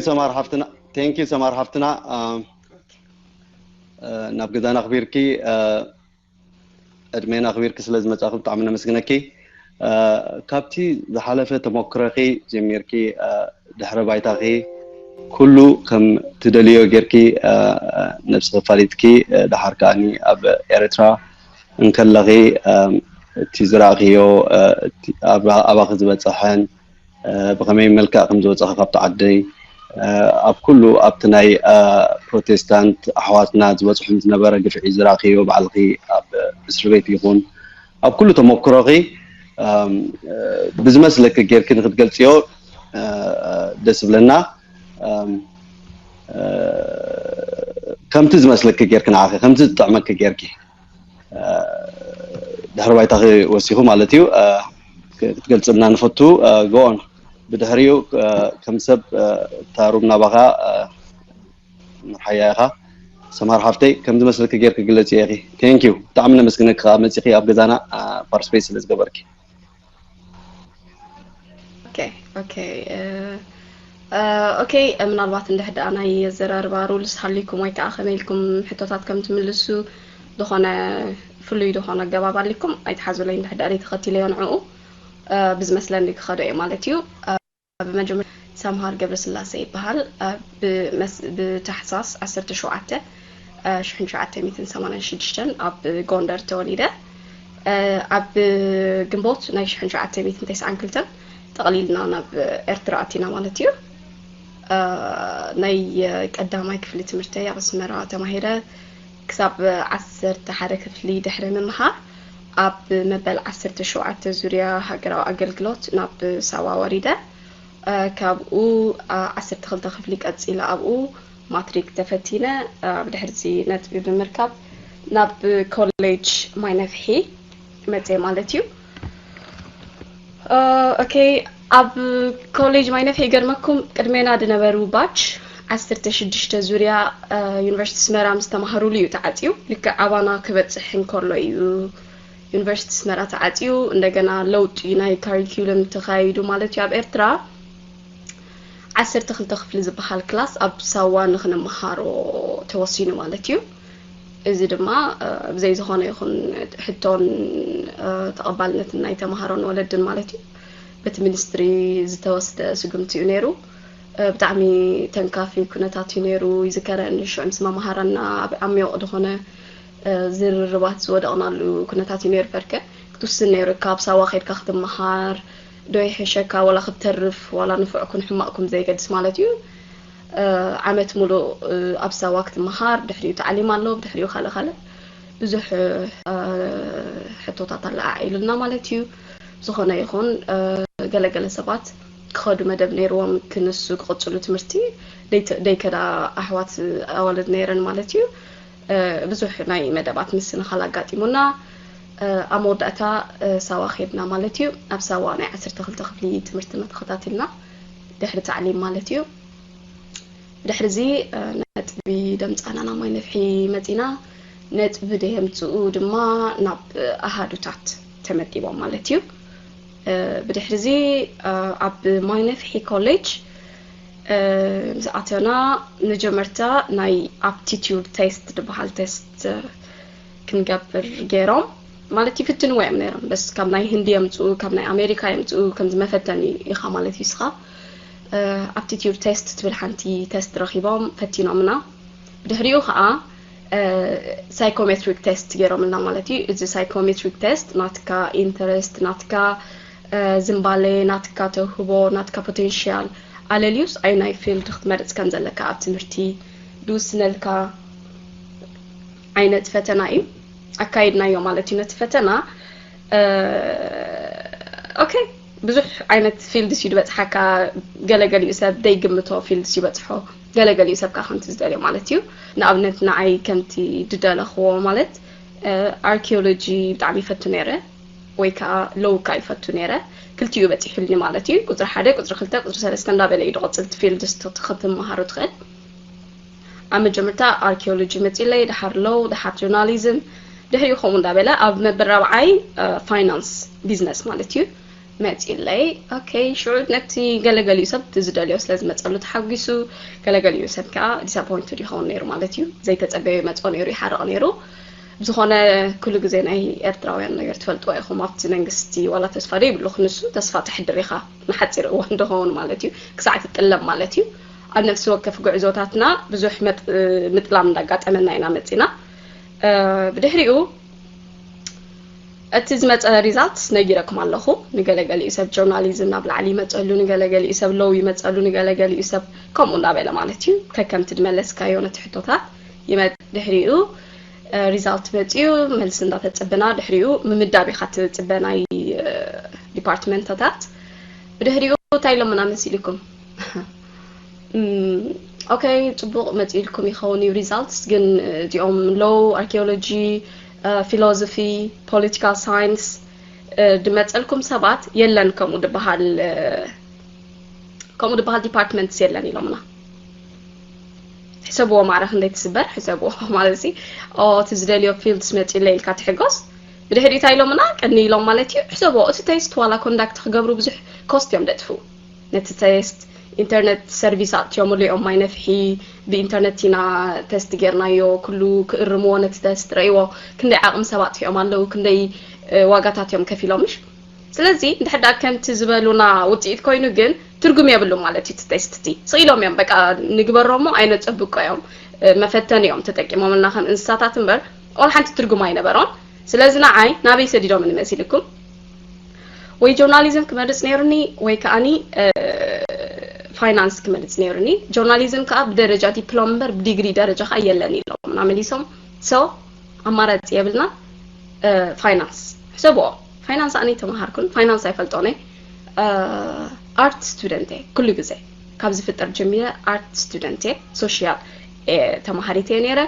ሰማር ሓፍትና፣ thank you ሰማር ሓፍትና፣ ናብ ገዛና ኣኽቢርኪ፣ ዕድሜና ኣኽቢርኪ ስለ ዝመጻእኪ ብጣዕሚ ነመስግነኪ። ካብቲ ዝሓለፈ ተመክሮኺ ጀሚርኪ፣ ድሕረ ባይታኺ ኩሉ ከም ትደልዮ ጌርኪ ነብስኺ ኣፋሊጥኪ፣ ድሓር ከኣኒ ኣብ ኤርትራ እንከለኺ እቲ ዝረኣኽዮ፣ ኣባኺ ዝበጽሐን ብኸመይ መልክዕ ከም ዝወጻኺ ካብቲ ዓዲ፣ ኣብ ኩሉ ኣብቲ ናይ ፕሮቴስታንት ኣሕዋትና ዝበጽሖም ዝነበረ ግፍዒ ዝረኣኽዮ ባዕልኺ ኣብ እስር ቤት ይኹን ኣብ ኩሉ ተመክሮኺ ብዝመስለኪ ጌርኪ ንክትገልጽዮ ደስ ይብለና። ከምቲ ዝመስለኪ ጌርኪ ንዓኺ ከምቲ ዝጥዕመኪ ጌርኪ ድሕሪ ባይታኺ ወሲኹ ማለት እዩ ክትገልጽልና ንፈቱ። ጎኦን ብድሕሪኡ ከም ሰብ ታሩም ናባኻ ምርሓያ ኢኻ። ሰምሃር ሓፍተይ ከም ዝመስለኪ ጌርኪ ግለጽ ኢኺ። Thank you ብጣዕሚ ነመስግነኪ ከኣ መጺኺ ኣብ ገዛና ፓርቲስፔት ስለ ዝገበርኪ። ኦኬ ኦኬ ኦኬ ምናልባት እንድሕር ደኣ ናይ ኣዘራርባ ሩልስ ሃልይኩም ወይ ከዓ ከመይ ኢልኩም ሕቶታት ከም ትምልሱ ዝኾነ ፍሉይ ዝኾነ ኣገባብ ኣሊኩም ኣይትሓዙለይ። እንድሕር ደኣ ተኸቲለዮ ንዕኡ ብዝመስለኒ ክኸዶ እየ ማለት እዩ። ብመጀመርያ ሰምሃር ገብረስላሴ ይበሃል። ብታሕሳስ ዓሰርተ ሸውዓተ ሽሕን ትሽዓተ ሚእትን ሰማንያን ሽዱሽተን ኣብ ጎንደር ተወሊደ። ኣብ ግንቦት ናይ ሽሕን ትሽዓተ ሚእትን ተስዓን ክልተን ጠቕሊልና ናብ ኤርትራ ኣቲና ማለት እዩ። ናይ ቀዳማይ ክፍሊ ትምህርተይ ኣብ ኣስመራ ተማሂረ። ክሳብ ዓሰርተ ሓደ ክፍሊ ድሕሪ ምምሃር ኣብ መበል ዓሰርተ ሸውዓተ ዙርያ ሃገራዊ ኣገልግሎት ናብ ሳዋ ወሪደ። ካብኡ ዓሰርተ ክልተ ክፍሊ ቀጺለ ኣብኡ ማትሪክ ተፈቲነ። ብድሕርዚ ነጥቢ ብምርካብ ናብ ኮሌጅ ማይነፍሒ መጽየ ማለት እዩ። ኦኬ ኣብ ኮሌጅ ማይነፍሒ ይገርመኩም ቅድሜና ዝነበሩ ባች ዓሰርተ ሽዱሽተ ዙርያ ዩኒቨርሲቲ ኣስመራ ምስ ተማሃሩሉ እዩ ተዓፅዩ። ልክዕ ኣባና ክበፅሕ እንከሎ እዩ ዩኒቨርሲቲ ኣስመራ ተዓፅዩ። እንደገና ለውጢ ናይ ካሪኩለም ተኻይዱ ማለት እዩ። ኣብ ኤርትራ ዓሰርተ ክልተ ክፍሊ ዝበሃል ክላስ ኣብ ሳዋ ንክንመሃሮ ተወሲኑ ማለት እዩ። እዚ ድማ ብዘይ ዝኾነ ይኹን ሕቶን ተቐባልነትን ናይ ተምሃሮን ወለድን ማለት እዩ በቲ ሚኒስትሪ ዝተወስደ ስጉምቲ እዩ ነይሩ። ብጣዕሚ ተንካፊ ኩነታት እዩ ነይሩ። ይዝከረኒ ሽዑ ምስ መምሃራና ኣብ ዓሚቕ ዝኾነ ዝርርባት ዝወደቕናሉ ኩነታት እዩ ነይሩ። በርከ ክትውስን ነይሩካ ኣብ ሳዋ ከይድካ ክትመሃር ዶ ይሕሸካ ዋላ ክትተርፍ ዋላ ንፉዕኩን ሕማቕኩም ብዘየገድስ ማለት እዩ። ዓመት ሙሉእ ኣብ ሳዋ ክትመሃር ብድሕሪኡ ታዕሊም ኣሎ ብድሕሪኡ ካልእ ካልእ ብዙሕ ሕቶታት ኣለዓዒሉልና ማለት እዩ። ዝኾነ ይኹን ገለገለ ሰባት ክኸዱ መደብ ነይርዎም ክንሱ ክቕፅሉ ትምህርቲ ደይከዳ ኣሕዋት ኣዋልድ ነይረን ማለት እዩ። ብዙሕ ናይ መደባት ምስንኻል ኣጋጢሙና ኣብ መወዳእታ ሳዋ ከድና ማለት እዩ። ኣብ ሳዋ ናይ ዓሰርተ ክልተ ክፍሊ ትምህርትና ተኸታቲልና ድሕሪ ታዕሊም ማለት እዩ። ብድሕሪ እዚ ነጥቢ ደምፃና ናብ ማይ ነፍሒ መፂና ነጥቢ ደየምፅኡ ድማ ናብ ኣሃዱታት ተመዲቦም ማለት እዩ። ብድሕሪ እዚ ኣብ ማይ ነፍሒ ኮሌጅ ምስ ኣተና መጀመርታ ናይ ኣፕቲቲዩድ ቴስት ዝበሃል ቴስት ክንገብር ገይሮም ማለት ይፍትንዎ እዮም ነይሮም። በስ ካብ ናይ ህንዲ የምፅኡ ካብ ናይ ኣሜሪካ የምፅኡ ከምዚ መፈተኒ ኢኻ ማለት እዩ። ስኻ ኣፕቲቲዩድ ቴስት ትብል ሓንቲ ቴስት ረኺቦም ፈቲኖምና። ብድሕሪኡ ከዓ ሳይኮሜትሪክ ቴስት ገይሮምልና ማለት እዩ። እዚ ሳይኮሜትሪክ ቴስት ናትካ ኢንተረስት ናትካ ዝንባሌ ናትካ ተውህቦ ናትካ ፖቴንሽያል ኣለልዩስ ኣይ ናይ ፊልድ ክትመርፅ ከም ዘለካ ኣብ ትምህርቲ ዝውስነልካ ዓይነት ፈተና እዩ። ኣካይድናዮ ማለት እዩ ነቲ ፈተና። ኦኬ ብዙሕ ዓይነት ፊልድስ እዩ ዝበፅሓካ። ገለገሊኡ ሰብ ደይግምቶ ፊልድስ ይበፅሖ። ገለገሊኡ ሰብ ከዓ ከምቲ ዝደልዮ ማለት እዩ። ንኣብነት ንዓይ ከምቲ ዝደለኽዎ ማለት ኣርኪኦሎጂ ብጣዕሚ ይፈቱ ነይረ ወይ ከዓ ሎው ከዓ ይፈቱ ነይረ። ክልቲኡ በፂሑልኒ ማለት እዩ። ቁፅሪ ሓደ ቁፅሪ ክልተ ቁፅሪ ሰለስተ እንዳበለ እዩ ዝቐፅል እቲ ፊልድስ ክትመሃሮ ትኽእል። ኣብ መጀመርታ ኣርኪኦሎጂ መፂለይ ድሓር ሎው ድሓር ጆርናሊዝም ድሕሪኡ ከምኡ እንዳበለ ኣብ መበል ራብዓይ ፋይናንስ ቢዝነስ ማለት እዩ። መፂለይ። ኦኬ፣ ሽዑ ነቲ ገለገሊኡ ሰብ እቲ ዝደልዮ ስለ ዝመፀሉ ተሓጒሱ፣ ገለገሊኡ ሰብ ከዓ ዲስኣፖይንትድ ይኸውን ነይሩ ማለት እዩ። ዘይተፀበዮ ይመፅኦ ነይሩ፣ ይሓርቕ ነይሩ። ብዝኾነ፣ ኩሉ ግዜ ናይ ኤርትራውያን ነገር ትፈልጥዎ ኢኹም። ኣብቲ መንግስቲ ዋላ ተስፋ ዶ ይብሉኽ፣ ንሱ ተስፋ ተሕድር ኢኻ፣ ንሓፂር እዋን ዶ ኸውን ማለት እዩ፣ ክሳዕ ትጥለም ማለት እዩ። ኣብ ነፍሲ ወከፍ ጉዕዞታትና ብዙሕ መጥ- ምጥላም እንዳጋጠመና ኢና መፂና። ብድሕሪኡ እቲ ዝመፀ ሪዛልትስ ነጊረኩም ኣለኹ። ንገለገሊኡ ሰብ ጆርናሊዝም ናብ ላዕሊ ይመፀሉ፣ ንገለገሊኡ ሰብ ሎው ይመፀሉ፣ ንገለገሊኡ ሰብ ከምኡ እንዳበለ ማለት እዩ። ከከምቲ ዝመለስካዮ ነቲ ሕቶታት ይመ- ድሕሪኡ ሪዛልት መፅኡ፣ መልሲ እንዳተፅበና ድሕሪኡ ምምዳብ ኢኻ ትፅበ ናይ ዲፓርትመንትታት። ብድሕሪኡ እንታይ ኢሎምና መሲልኩም? ኦኬ፣ ፅቡቕ መፂልኩም ይኸውን እዩ ሪዛልትስ፣ ግን እዚኦም ሎው፣ ኣርኪኦሎጂ፣ ፊሎዞፊ፣ ፖለቲካል ሳይንስ ድመፀልኩም ሰባት የለን ከምኡ ድበሃል ከምኡ ድበሃል ዲፓርትመንትስ የለን ኢሎምና። ሕሰብዎ ማዕረ ክንደይ ትስበር ሕሰብዎ። ማለት ሲ እቲ ዝደልዮ ፊልድስ መፂለ ኢልካ ትሕጎስ። ብድሕሪ እንታይ ኢሎምና ቀኒ ኢሎም ማለት እዩ። ሕሰብዎ፣ እቲ ቴስት ዋላ ኮንዳክት ክገብሩ ብዙሕ ኮስት እዮም ደጥፉ። ነቲ ቴስት ኢንተርነት ሰርቪስ ኣትዮምሉ እዮም። ማይ ነፍሒ ብኢንተርነት ኢና ቴስት ጌርናዮ። ኩሉ ክእርምዎ ነቲ ቴስት ረእይዎ። ክንደይ ዓቕሚ ሰብ ኣጥፊኦም ኣለዉ፣ ክንደይ ዋጋታት እዮም ከፊሎም ምሽ። ስለዚ እንድሕር ደኣ ከምቲ ዝበሉና ውፅኢት ኮይኑ ግን ትርጉም የብሉ ማለት እዩ። እቲ ቴስት እቲ ስኢሎም እዮም በቃ። ንግበሮ እሞ ኣይነፀብቆ እዮም። መፈተኒ እዮም ተጠቂሞምልና ከም እንስሳታት እምበር ዋላ ሓንቲ ትርጉም ኣይነበሮን። ስለዚ ንዓይ ናበይ ሰዲዶም ንመሲልኩም? ወይ ጆርናሊዝም ክመርፅ ነይሩኒ ወይ ከዓኒ ፋይናንስ ክመርፅ ነይሩኒ። ጆርናሊዝም ከዓ ብደረጃ ዲፕሎም እምበር ብዲግሪ ደረጃ ከዓ የለን ኢሎም እና መሊሶም። ሶ ኣማራፂ የብልና። ፋይናንስ ሕሰብዎ። ፋይናንስ ኣነ ተመሃርኩን ፋይናንስ ኣይፈልጦነ። ኣርት ስቱደንት እየ ኩሉ ግዜ ካብ ዝፍጠር ጀሚረ ኣርት ስቱደንት እየ። ሶሽያል ተማሃሪት እየ ነይረ።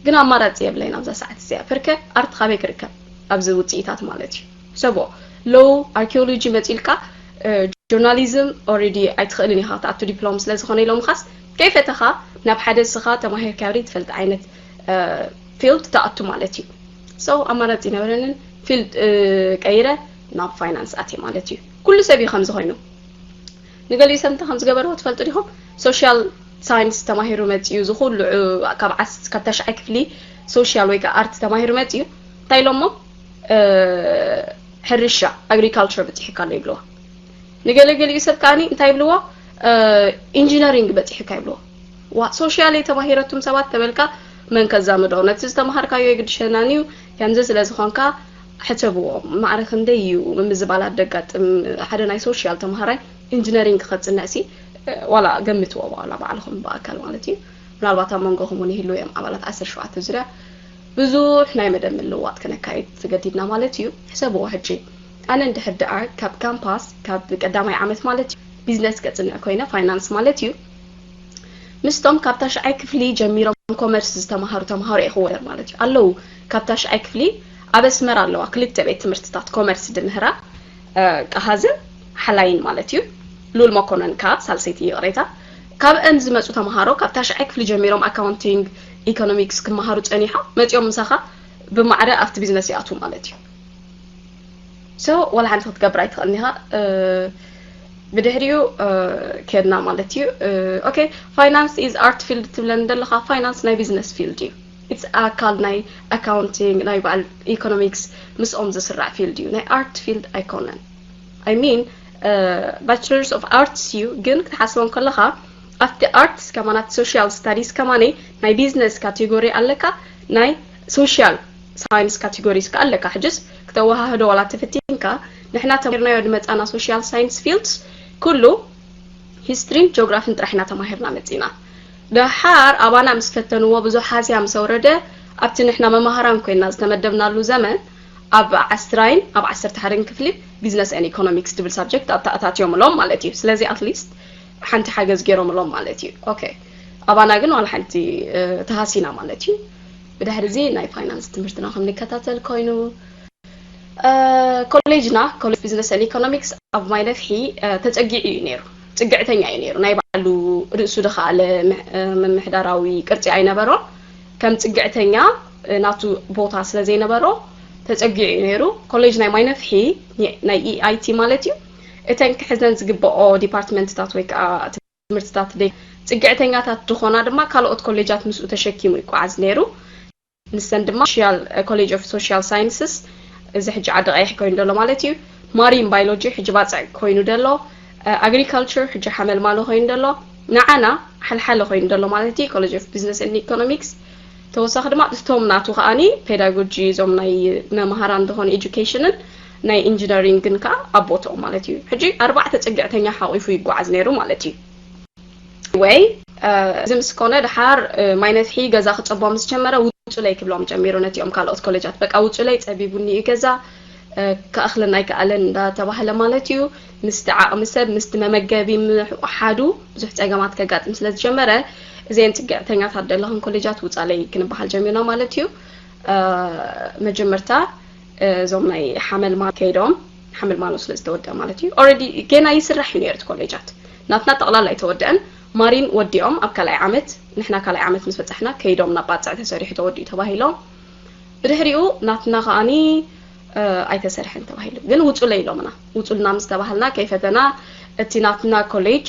ግን ኣማራፂ የብለይን ኣብዛ ሰዓት እዚኣ። ፐርከ ኣርት ካበይ ክርከብ ኣብዚ ውፅኢታት ማለት እዩ። ሕሰብዎ። ሎው ኣርኪኦሎጂ መፂልካ ጆርናሊዝም ኦልሬዲ ኣይትኽእልን ኢኻ ክትኣቱ ዲፕሎም ስለ ዝኾነ ኢሎም ኻስ ከይፈተኻ ናብ ሓደ ስኻ ተማሂርካ ብሪ ትፈልጥ ዓይነት ፊልድ ትኣቱ ማለት እዩ። ሶ ኣማራፂ ነበረንን ፊልድ ቀይረ ናብ ፋይናንስ ኣትየ ማለት እዩ። ኩሉ ሰብ እዩ ከምዚ ኮይኑ። ንገሊኡ ሰብ እንታይ ከም ዝገበርዎ ትፈልጡ ዲኹም? ሶሻል ሳይንስ ተማሂሩ መፂኡ ዝኹሉ ካብ ዓስ ካብ ታሽዓይ ክፍሊ ሶሻል ወይ ከዓ ኣርት ተማሂሩ መፂኡ እንታይ ኢሎሞ ሕርሻ ኣግሪካልቸር በፂሕካ ኣሎ ይብልዎ። ንገለገሊኡ ሰብ ከዓኒ እንታይ ይብልዎ? ኢንጂነሪንግ በፂሕካ ይብልዎ። ዋ ሶሻል ተማሂረቱም ሰባት ተበልካ መን ከዛምዶ? ነቲ ዝተምሃርካዮ የግድሸናን እዩ። ከምዚ ስለ ዝኾንካ ሕሰብዎ። ማዕረ ክንደይ እዩ ምምዝባላት ደጋጥም ሓደ ናይ ሶሻል ተምሃራይ ኢንጂነሪንግ ክኸፅንዕ ሲ ዋላ ገምትዎ ዋላ ባዕልኹም ብኣካል ማለት እዩ። ምናልባት ኣብ መንጎኹም እውን ይህልው እዮም ኣባላት ዓሰርተ ሸውዓተ ዙርያ ብዙሕ ናይ መደብ ምልውዋጥ ክነካይድ ተገዲድና ማለት እዩ። ሕሰብዎ ሕጂ ኣነ እንድሕር ደኣ ካብ ካምፓስ ካብ ቀዳማይ ዓመት ማለት እዩ ቢዝነስ ከፅንዕ ኮይነ ፋይናንስ ማለት እዩ ምስቶም ካብ ታሽዓይ ክፍሊ ጀሚሮም ኮመርስ ዝተምሃሩ ተምሃሮ እየ ክወዳደር ማለት እዩ ኣለዉ። ካብ ታሽዓይ ክፍሊ ኣብ ኣስመራ ኣለዋ ክልተ ቤት ትምህርትታት ኮመርስ ድምህራ ቃሃዝን ሓላይን ማለት እዩ። ሉል መኮነን ካብ ሳልሰይቲ ይቕሬታ። ካብአን ዝመፁ ተምሃሮ ካብ ታሽዓይ ክፍሊ ጀሚሮም ኣካውንቲንግ ኢኮኖሚክስ ክመሃሩ ፀኒሖም መፂኦም ምሳኻ ብማዕረ ኣብቲ ቢዝነስ ይኣትዉ ማለት እዩ። ሶ ዋላ ሓንቲ ክትገብር ኣይትኽእልን ኢኻ። ብድሕሪኡ ከድና ማለት እዩ። ኦኬ፣ ፋይናንስ ኢዝ ኣርት ፊልድ ትብለኒ ዘለኻ። ፋይናንስ ናይ ቢዝነስ ፊልድ እዩ። ኢትስ ኣካል ናይ ኣካውንቲንግ ናይ በዓል ኢኮኖሚክስ ምስኦም ዝስራዕ ፊልድ እዩ። ናይ ኣርት ፊልድ ኣይኮነን። I mean bachelors of arts እዩ። ግን ክትሓስቦም ከለኻ ኣብቲ ኣርትስ ከማን ኣብቲ ሶሻል ስታዲስ ከማን ናይ ቢዝነስ ካቴጎሪ ኣለካ፣ ናይ ሶሻል ሳይንስ ካቴጎሪስ ከ ኣለካ። ሕጅስ ክተወሃህዶ ዋላ ተፈቲንካ ንሕና ተማሂርናዮ ዝመፃና ሶሻል ሳይንስ ፊልድስ ኩሉ ሂስትሪን ጂኦግራፊን ጥራሕ ኢና ተማሂርና መፂና። ደሓር ኣባና ምስ ፈተንዎ ብዙሕ ሃስያ ምስ ኣውረደ ኣብቲ ንሕና መማህራን ኮይና ዝተመደብናሉ ዘመን ኣብ ዓስራይን ኣብ ዓሰርተ ሓደን ክፍሊ ቢዝነስ ን ኢኮኖሚክስ ትብል ሳብጀክት ኣተኣታትዮምሎም ማለት እዩ። ስለዚ ኣትሊስት ሓንቲ ሓገዝ ገይሮምሎም ማለት እዩ። ኦኬ፣ ኣባና ግን ዋላ ሓንቲ ተሃሲና ማለት እዩ። ብድሕሪ እዚ ናይ ፋይናንስ ትምህርትና ከም ንከታተል ኮይኑ ኮሌጅና ኮሌጅ ቢዝነስ ን ኢኮኖሚክስ ኣብ ማይ ነፍሒ ተፀጊዑ እዩ ነይሩ። ፅግዕተኛ እዩ ነይሩ። ናይ ባዕሉ ርእሱ ዝኸኣለ ምምሕዳራዊ ቅርፂ ኣይነበሮን። ከም ፅግዕተኛ ናቱ ቦታ ስለ ዘይነበሮ ተፀጊዑ እዩ ነይሩ። ኮሌጅ ናይ ማይ ነፍሒ ናይ ኢኣይቲ ማለት እዩ እተን ክሕዘን ዝግብኦ ዲፓርትመንትታት ወይ ከዓ ትምህርትታት ደይ ፅግዕተኛታት ዝኾና ድማ ካልኦት ኮሌጃት ምስኡ ተሸኪሙ ይጓዓዝ ነይሩ። ንሰን ድማ ኮሌጅ ኦፍ ሶሻል ሳይንስስ፣ እዚ ሕጂ ዓዲ ቀይሕ ኮይኑ ዘሎ ማለት እዩ። ማሪን ባዮሎጂ ሕጂ ባፅዕ ኮይኑ ዘሎ፣ ኣግሪካልቸር ሕጂ ሓመልማሎ ኮይኑ ዘሎ፣ ንዓና ሓልሓለ ኮይኑ ዘሎ ማለት እዩ ኮሌጅ ኦፍ ቢዝነስ ኤንድ ኢኮኖሚክስ። ተወሳኺ ድማ እቶም ናቱ ከዓኒ ፔዳጎጂ፣ እዞም ናይ መምሃራን ዝኾኑ ኤጁኬሽንን ናይ ኢንጂነሪንግን ከዓ ኣብ ቦታኦም ማለት እዩ። ሕጂ ኣርባዕተ ፅግዕተኛ ሓቂፉ ይጓዓዝ ነይሩ ማለት እዩ። ወይ እዚ ምስ ኮነ ድሓር ማይ ነፍሒ ገዛ ክፀቦ ምስ ጀመረ ውፁለይ ክብሎም ጀሚሩ ነቲኦም ካልኦት ኮሌጃት። በቃ ውፁለይ ፀቢቡኒ እዩ ገዛ፣ ክኣኽለና ኣይከኣለን እንዳተባህለ ማለት እዩ። ምስቲ ዓቕሚ ሰብ ምስቲ መመገቢ ምሓዱ ብዙሕ ፀገማት ከጋጥም ስለ ዝጀመረ እዚአን ፅግዕተኛታት ዘለኽን ኮሌጃት ውፃለይ ክንበሃል ጀሚርና ማለት እዩ። መጀመርታ እዞም ናይ ሓመልማ ከይዶም ሓመልማሎ ስለ ዝተወደአ ማለት እዩ። ኦረዲ ገና ይስራሕ እዩ ነይሩ እቲ ኮሌጃት። ናትና ጠቕላላ ኣይተወደአን። ማሪን ወዲኦም ኣብ ካልኣይ ዓመት፣ ንሕና ካልኣይ ዓመት ምስ በፃሕና ከይዶም ናብ ባፅዕ ተሰሪሑ ተወዲኡ ተባሂሎም። ብድሕሪኡ ናትና ከዓኒ ኣይተሰርሐን ተባሂሉ። ግን ውፁለይ ኢሎምና። ውፁልና ምስ ተባሃልና ከይፈተና እቲ ናትና ኮሌጅ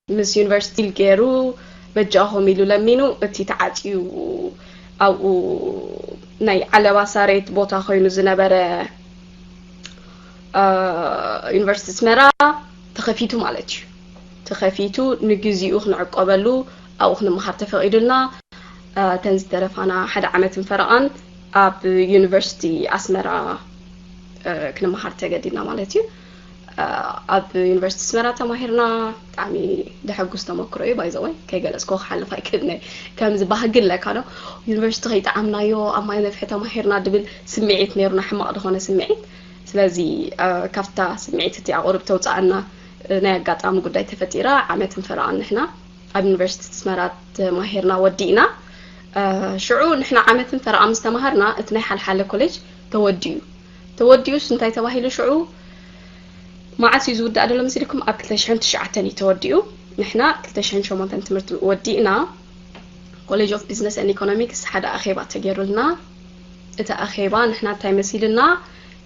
ምስ ዩኒቨርሲቲ ገይሩ በጃኹም ኢሉ ለሚኑ እቲ ተዓፅዩ ኣብኡ ናይ ዓለባ ሳሬት ቦታ ኮይኑ ዝነበረ ዩኒቨርሲቲ ኣስመራ ተኸፊቱ ማለት እዩ። ተኸፊቱ ንግዚኡ ክንዕቆበሉ ኣብኡ ክንመሃር ተፈቒዱልና። እተን ዝተረፋና ሓደ ዓመትን ፈረቓን ኣብ ዩኒቨርሲቲ ኣስመራ ክንመሃር ተገዲድና ማለት እዩ። ኣብ ዩኒቨርሲቲ ኣስመራ ተማሂርና። ብጣዕሚ ደሐጉስ ተመክሮ እዩ። ባይዘወይ ከይገለፅኮ ክሓልፍ ኣይክእልነ። ከምዚ ባህጊ ኣለካ ዶ፣ ዩኒቨርሲቲ ከይጠዓምናዮ ኣብ ማይ ነፍሒ ተማሂርና ድብል ስምዒት ነይሩና፣ ሕማቕ ዝኾነ ስምዒት። ስለዚ ካብታ ስምዒት እቲኣ ቁሩብ ተውፅኣና። ናይ ኣጋጣሚ ጉዳይ ተፈጢራ ዓመትን ፈረቓን ንሕና ኣብ ዩኒቨርሲቲ ኣስመራ ተማሂርና ወዲእና። ሽዑ ንሕና ዓመትን ፈረቓ ምስ ተማሃርና እቲ ናይ ሓልሓለ ኮሌጅ ተወዲኡ። ተወዲኡስ እንታይ ተባሂሉ ሽዑ? መዓስ እዩ ዝውዳእ ደሎ መሲልኩም? ኣብ ክልተ ሽሕን ትሽዓተን እዩ ተወዲኡ። ንሕና ክልተ ሽሕን ሸሞንተን ትምህርቲ ወዲእና ኮሌጅ ኦፍ ቢዝነስ ኤንድ ኢኮኖሚክስ ሓደ ኣኼባ ተገይሩልና። እቲ ኣኼባ ንሕና እንታይ መሲልና?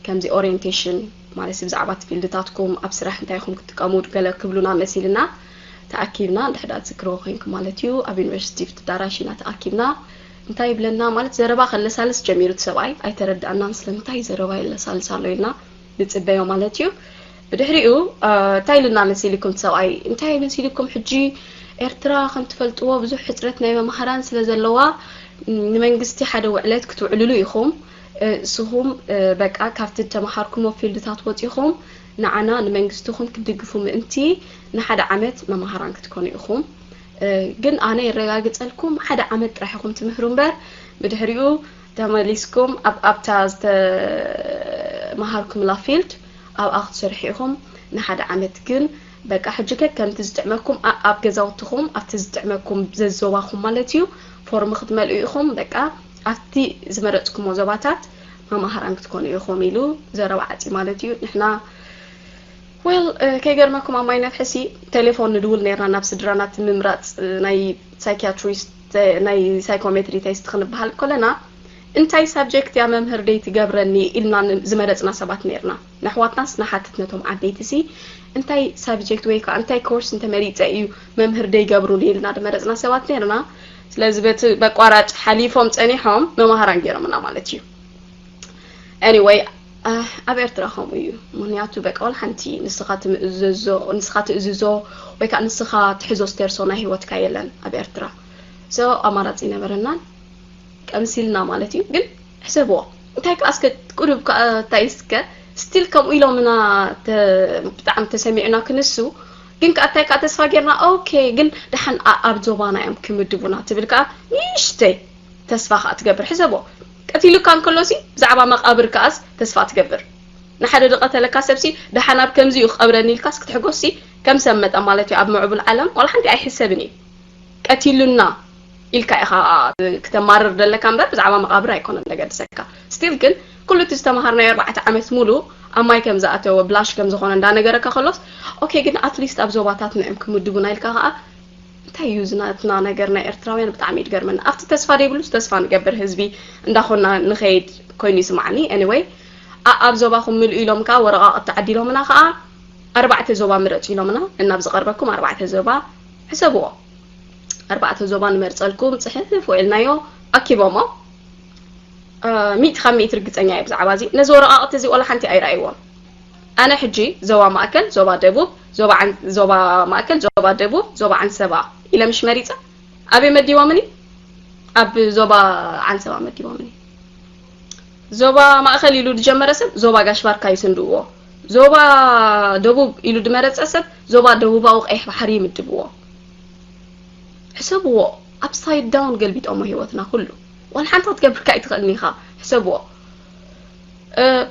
ከምዚ ኦሪየንቴሽን ማለት ብዛዕባ እቲ ፊልድታትኩም ኣብ ስራሕ እንታይ ኢኹም ክትጥቀሙ ገለ ክብሉና መሲልና ተኣኪብና። እንድሕዳ ትዝክርዎ ኮይንኩም ማለት እዩ ኣብ ዩኒቨርሲቲ ፊት ኣዳራሽ ኢና ተኣኪብና። እንታይ ይብለና ማለት ዘረባ ከለሳልስ ጀሚሩ እቲ ሰብኣይ ኣይተረዳእናን። ስለምንታይ ዘረባ የለሳልስ ኣሎ ኢልና ንፅበዮ ማለት እዩ። ብድሕሪኡ እንታይ ኢሉና መሲልኩም ሰብኣይ እንታይ መሲልኩም ሕጂ ኤርትራ ከም ትፈልጥዎ ብዙሕ ሕፅረት ናይ መምሃራን ስለ ዘለዋ ንመንግስቲ ሓደ ውዕለት ክትውዕልሉ ኢኹም። እስኹም በቃ ካብቲ ተመሃርኩሞ ፊልድታት ወፂኹም ንዓና ንመንግስትኹም ክትድግፉ ምእንቲ ንሓደ ዓመት መምሃራን ክትኮኑ ኢኹም። ግን ኣነ የረጋግፀልኩም ሓደ ዓመት ጥራሕ ኢኹም ትምህሩ እምበር ብድሕሪኡ ተመሊስኩም ኣብ ኣብታ ዝተመሃርኩምላ ፊልድ ኣብኣ ክትሰርሑ ኢኹም ንሓደ ዓመት። ግን በቃ ሕጂ ከ ከምቲ ዝጥዕመኩም ኣብ ገዛውትኹም ኣብቲ ዝጥዕመኩም ዘዞባኹም ማለት እዩ ፎርም ክትመልኡ ኢኹም። በቃ ኣብቲ ዝመረፅኩሞ ዞባታት መማህራን ክትኮኑ ኢኹም ኢሉ ዘረባ ዓፂ ማለት እዩ። ንሕና ወል ከይገርመኩም ኣብ ማይ ነፍሕሲ ቴሌፎን ንድውል ነርና ናብ ስድራና እቲ ምምራፅ ናይ ሳይኪያትሪስት ናይ ሳይኮሜትሪ ቴስት ክንበሃል ከለና እንታይ ሳብጀክት እያ መምህር ደይ ትገብረኒ ኢልና ዝመረፅና ሰባት ነርና። ንኣሕዋትናስ ንሓትት ነቶም ዓበይቲ ሲ እንታይ ሳብጀክት ወይ ከዓ እንታይ ኮርስ እንተመሪፀ እዩ መምህር ደይ ገብሩኒ ኢልና ዝመረፅና ሰባት ነርና። ስለዚ በቲ በቋራጭ ሓሊፎም ፀኒሖም መማህራን ገይሮምና ማለት እዩ። Anyway ኣብ ኤርትራ ከምኡ እዩ። ምክንያቱ በቃ ዋላ ሓንቲ ንስኻ ትምእዘዞ ንስኻ ትእዝዞ ወይ ከዓ ንስኻ ትሕዞ ስተርሶ ናይ ህይወትካ የለን ኣብ ኤርትራ። So ኣማራፂ ይነበረናን ቀምሲልና ማለት እዩ። ግን ሕሰብዎ እንታይ ከዓ እስከ ቁሩብ ከዓ እንታይ እስከ ስቲል ከምኡ ኢሎምና ብጣዕሚ ተሰሚዑና ክንሱ ግን ከዓ እንታይ ከዓ ተስፋ ጌርና ኦኬ ግን ደሓን ኣብ ዞባና እዮም ክምድቡና ትብል ከዓ ንእሽተይ ተስፋ ከዓ ትገብር። ሕሰቦ ቀቲሉካ እንከሎሲ ብዛዕባ መቃብር ከዓስ ተስፋ ትገብር። ንሓደ ዝቀተለካ ሰብሲ ደሓን ኣብ ከምዚ እዩ ክቀብረኒ ኢልካስ ክትሕጎስሲ ከም ሰብ መጠን ማለት እዩ ኣብ ምዕቡል ዓለም ዋላ ሓንቲ ኣይሕሰብን እዩ። ቀቲሉና ኢልካ ኢኻ ክተማርር ዘለካ እምበር ብዛዕባ መቃብር ኣይኮነን ዘገድሰካ። ስቲል ግን ኩሉ እቲ ዝተምሃርናዮ ኣርባዕተ ዓመት ሙሉ ኣብ ማይ ከም ዝኣተወ ብላሽ ከም ዝኾነ እንዳነገረካ ከሎስ ኦኬ ግን ኣትሊስት ኣብ ዞባታት ንዕም ክምድቡና ኢልካ ከዓ እንታይ እዩ ዝናትና ነገር ናይ ኤርትራውያን ብጣዕሚ እዩ ዝገርመና ኣብቲ ተስፋ ዘይብሉስ ተስፋ ንገብር ህዝቢ እንዳኾና ንኸይድ ኮይኑ ይስማዓኒ anyway ኣብ ዞባኹም ምልኡ ኢሎም ከዓ ወረቓቕቲ ዓዲሎምና ከዓ ኣርባዕተ ዞባ ምረጹ ኢሎምና። እናብ ዝቐርበኩም ኣርባዕተ ዞባ ሕሰብዎ። ኣርባዕተ ዞባ ንመርጸልኩም ጽሕፍ ውዒልናዮ ኣኪቦሞ። ሚእቲ ካብ ሚእቲ ርግጸኛ እየ ብዛዕባ እዚ። ነዚ ወረቓቕቲ እዚ ወላ ሓንቲ ኣይረኣይዎን። ኣነ ሕጂ ዞባ ማእከል፣ ዞባ ደቡብ፣ ዞባ ማእከል፣ ዞባ ደቡብ፣ ዞባ ዓንሰባ ኢለ ምሽ መሪጸ ኣበይ መዲቦምኒ? ኣብ ዞባ ዓንሰባ መዲቦምኒ። ዞባ ማእከል ኢሉ ዝጀመረ ሰብ ዞባ ጋሽ ባርካ ይስንድዎ። ዞባ ደቡብ ኢሉ ዝመረጸ ሰብ ዞባ ደቡባዊ ቀይሕ ባሕሪ ይምድብዎ። ሕሰብዎ፣ ኣፕሳይድ ዳውን ገልቢጦሞ ህይወትና ኩሉ። ዋላ ሓንቲ ክትገብር ከኣ ኣይትኽእልን ኢኻ። ሕሰብዎ።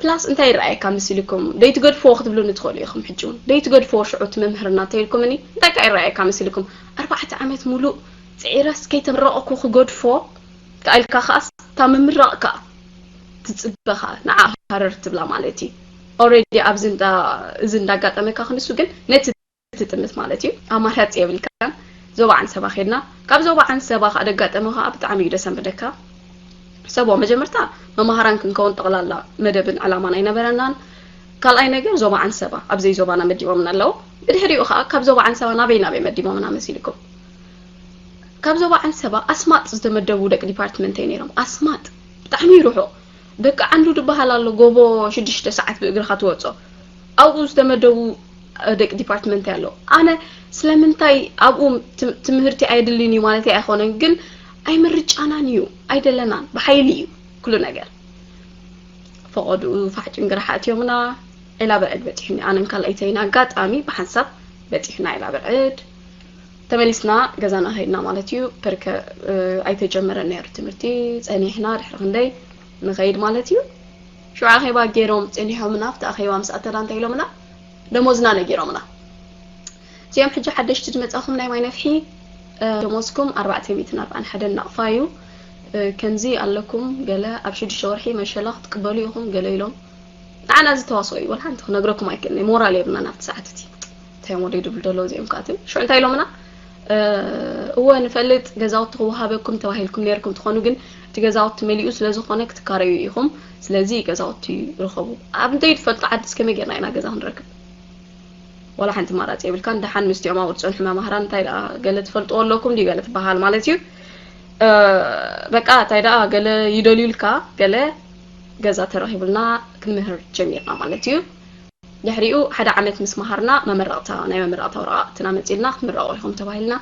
ፕላስ እንታይ ይረኣየካ መሲልኩም? ደይትገድፍዎ ክትብሉኒ ትኽእሉ ኢኹም። ሕጂ እውን ደይትገድፍዎ ሽዑ እቲ መምህርና እንተኢልኩምኒ እንታይ ከ ይረኣየካ መሲልኩም? ኣርባዕተ ዓመት ሙሉእ ጽዒረስ ከይተመረቕኩ ክገድፎ ከኣልካ ከኣስ እታ ምምራቕ ከኣ ትጽበኻ ንዓ ሃረር ትብላ ማለት እዩ። ኦልሬዲ ኣብዚ እዚ እንዳጋጠመካ ክንሱ ግን ነቲ ትጥምት ማለት እዩ። ኣማራፂ የብልካን። ዞባ ዓንሰባ ኬድና። ካብ ዞባ ዓንሰባ ከዓ ደጋጠመ ከዓ ብጣዕሚ እዩ ደሰንብደካ። ሰቦ መጀመርታ መማሃራን ክንከውን ጠቕላላ መደብን ዕላማን ኣይነበረናን። ካልኣይ ነገር ዞባ ዓንሰባ ኣብዘይ ዞባና መዲቦምና ኣለዉ። ብድሕሪኡ ከዓ ካብ ዞባ ዓንሰባ ናበይ ናበይ መዲቦምና መሲልኩም? ካብ ዞባ ዓንሰባ ኣስማጥ ዝተመደቡ ደቂ ዲፓርትመንተይ ነይሮም። ኣስማጥ ብጣዕሚ ይርሑ። ደቂ ዓንዱ ዝበሃል ኣሎ፣ ጎቦ ሽዱሽተ ሰዓት ብእግርኻ ትወጾ። ኣብኡ ዝተመደቡ ደቂ ዲፓርትመንት ኣሎ። ኣነ ስለምንታይ ኣብኡ ትምህርቲ ኣየድልን እዩ ማለት ኣይኮነን፣ ግን ኣይምርጫናን እዩ፣ ኣይደለናን፣ ብሓይሊ እዩ ኩሉ ነገር። ፈቐድኡ ፋሕ ጭንግራሕ ኣእትዮምና። ዒላ ብርዕድ በፂሑኒ። ኣነን ካልኣይተይን ኣጋጣሚ ብሓንሳብ በፂሑና ዒላ ብርዕድ። ተመሊስና ገዛና ከይድና ማለት እዩ። ፐርከ ኣይተጀመረን ነይሩ ትምህርቲ። ፀኒሕና ድሕሪ ክንደይ ንኸይድ ማለት እዩ። ሽዑ ኣኼባ ገይሮም ፀኒሖምና። ኣብቲ ኣኼባ ምስ ኣተና እንታይ ኢሎምና? ደሞዝና ነጊሮምና። እዚኦም ሕጂ ሓደሽቲ ዝመጻኹም ናይ ማይ ነፍሒ ደሞዝኩም ኣርባዕተ ሚእትን ኣርባዓን ሓደን ናቕፋ እዩ። ከምዚ ኣለኩም ገለ ኣብ ሽዱሽተ ወርሒ መሸላ ክትቅበሉ ኢኹም ገለ ኢሎም። ንዓና እዚ ተዋስኦ እዩ። ወላ ሓንቲ ክነግረኩም ኣይክእልን። ሞራል የብልና ናብቲ ሰዓት እቲ። እንታይ እዮም ወደይ ድብሉ ደለዉ እዚኦም ከኣትም? ሽዑ እንታይ ኢሎምና? እወ ንፈልጥ፣ ገዛውቲ ክወሃበኩም ተባሂልኩም ነይርኩም ትኾኑ፣ ግን እቲ ገዛውቲ መሊኡ ስለ ዝኾነ ክትካረዩ ኢኹም። ስለዚ ገዛውቲ ርኸቡ። ኣብ እንተይትፈልጡ ዓድስ ከመይ ጌርና ኢና ገዛ ክንረክብ? ዋላ ሓንቲ ኣማራፂ የብልካን። ደሓን ምስቲኦም ኣብኡ ዝፀንሑ መማህራን እንታይ ደኣ ገለ ትፈልጥዎ ኣለኩም ድዩ ገለ ትበሃል ማለት እዩ። በቃ እንታይ ደኣ ገለ ይደልዩልካ ገለ ገዛ ተረኺቡልና ክንምህር ጀሚርና ማለት እዩ። ድሕሪኡ ሓደ ዓመት ምስ መሃርና መመረቕታ ናይ መመረቕታ ወረቓቕትና መፂልና ክትምረቑ ኢኹም ተባሂልና።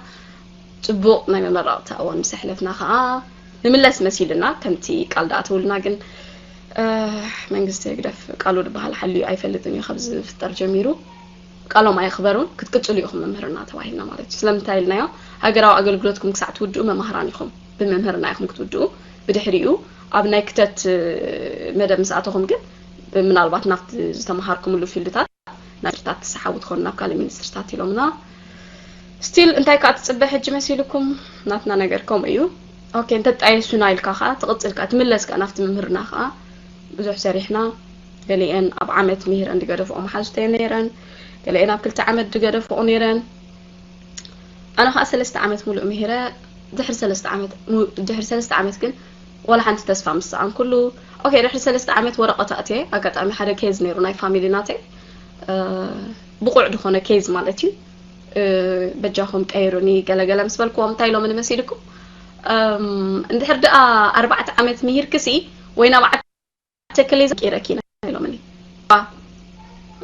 ፅቡቕ ናይ መመረቕታ እዋን ምስ ኣሕለፍና ከዓ ንምለስ መሲልና ከምቲ ቃል ደኣ ተውልና ግን መንግስቲ ህግደፍ ቃሉ ዝበሃል ሓልዩ ኣይፈልጥን እዩ ካብ ዝፍጠር ጀሚሩ። ቃሎም ኣየኽበሩን። ክትቅፅሉ ኢኹም መምህርና ተባሂልና ማለት እዩ። ስለምንታይ ኢልናዮ? ሃገራዊ ኣገልግሎትኩም ክሳዕ ትውድኡ መማህራን ኢኹም። ብመምህርና ኢኹም ክትውድኡ። ብድሕሪኡ ኣብ ናይ ክተት መደብ ምስ ኣተኹም ግን ምናልባት ናብቲ ዝተምሃርኩምሉ ፊልድታት ናይ ሚኒስትርታት ትሰሓቡ ትኾኑ ናብ ካልእ ሚኒስትርታት ኢሎምና። ስቲል እንታይ ከዓ ትፅበ ሕጂ መሲልኩም? ናትና ነገር ከምኡ እዩ። ኦኬ እንተጣየሱና ኢልካ ከዓ ትቕፅል ከዓ ትምለስ ከዓ ናብቲ ምምህርና ከዓ ብዙሕ ሰሪሕና። ገሊአን ኣብ ዓመት ምሂረን ዝገደፍኦ መሓዙተይ ነይረን። ገሊአን ኣብ ክልተ ዓመት ዝገደፍኦ ነይረን። ኣነ ከዓ ሰለስተ ዓመት ሙሉእ ምሂረ። ድሕሪ ሰለስተ ዓመት ድሕሪ ሰለስተ ዓመት ግን ዋላ ሓንቲ ተስፋ ምስ ሰኣንኩሉ። ኦኬ ድሕሪ ሰለስተ ዓመት ወረቐት ኣእትየ። ኣጋጣሚ ሓደ ኬዝ ነይሩ ናይ ፋሚሊ ናተይ፣ ብቑዕ ዝኾነ ኬዝ ማለት እዩ። በጃኹም ቀይሩኒ ገለገለ ምስ በልክዎም እንታይ ኢሎምኒ መሲልኩም? እንድሕር ደኣ ኣርባዕተ ዓመት ምሂርክሲ ወይ ናብ ዓዲ ተከሌዛ ቀይረኪ ኢና ኢሎምኒ።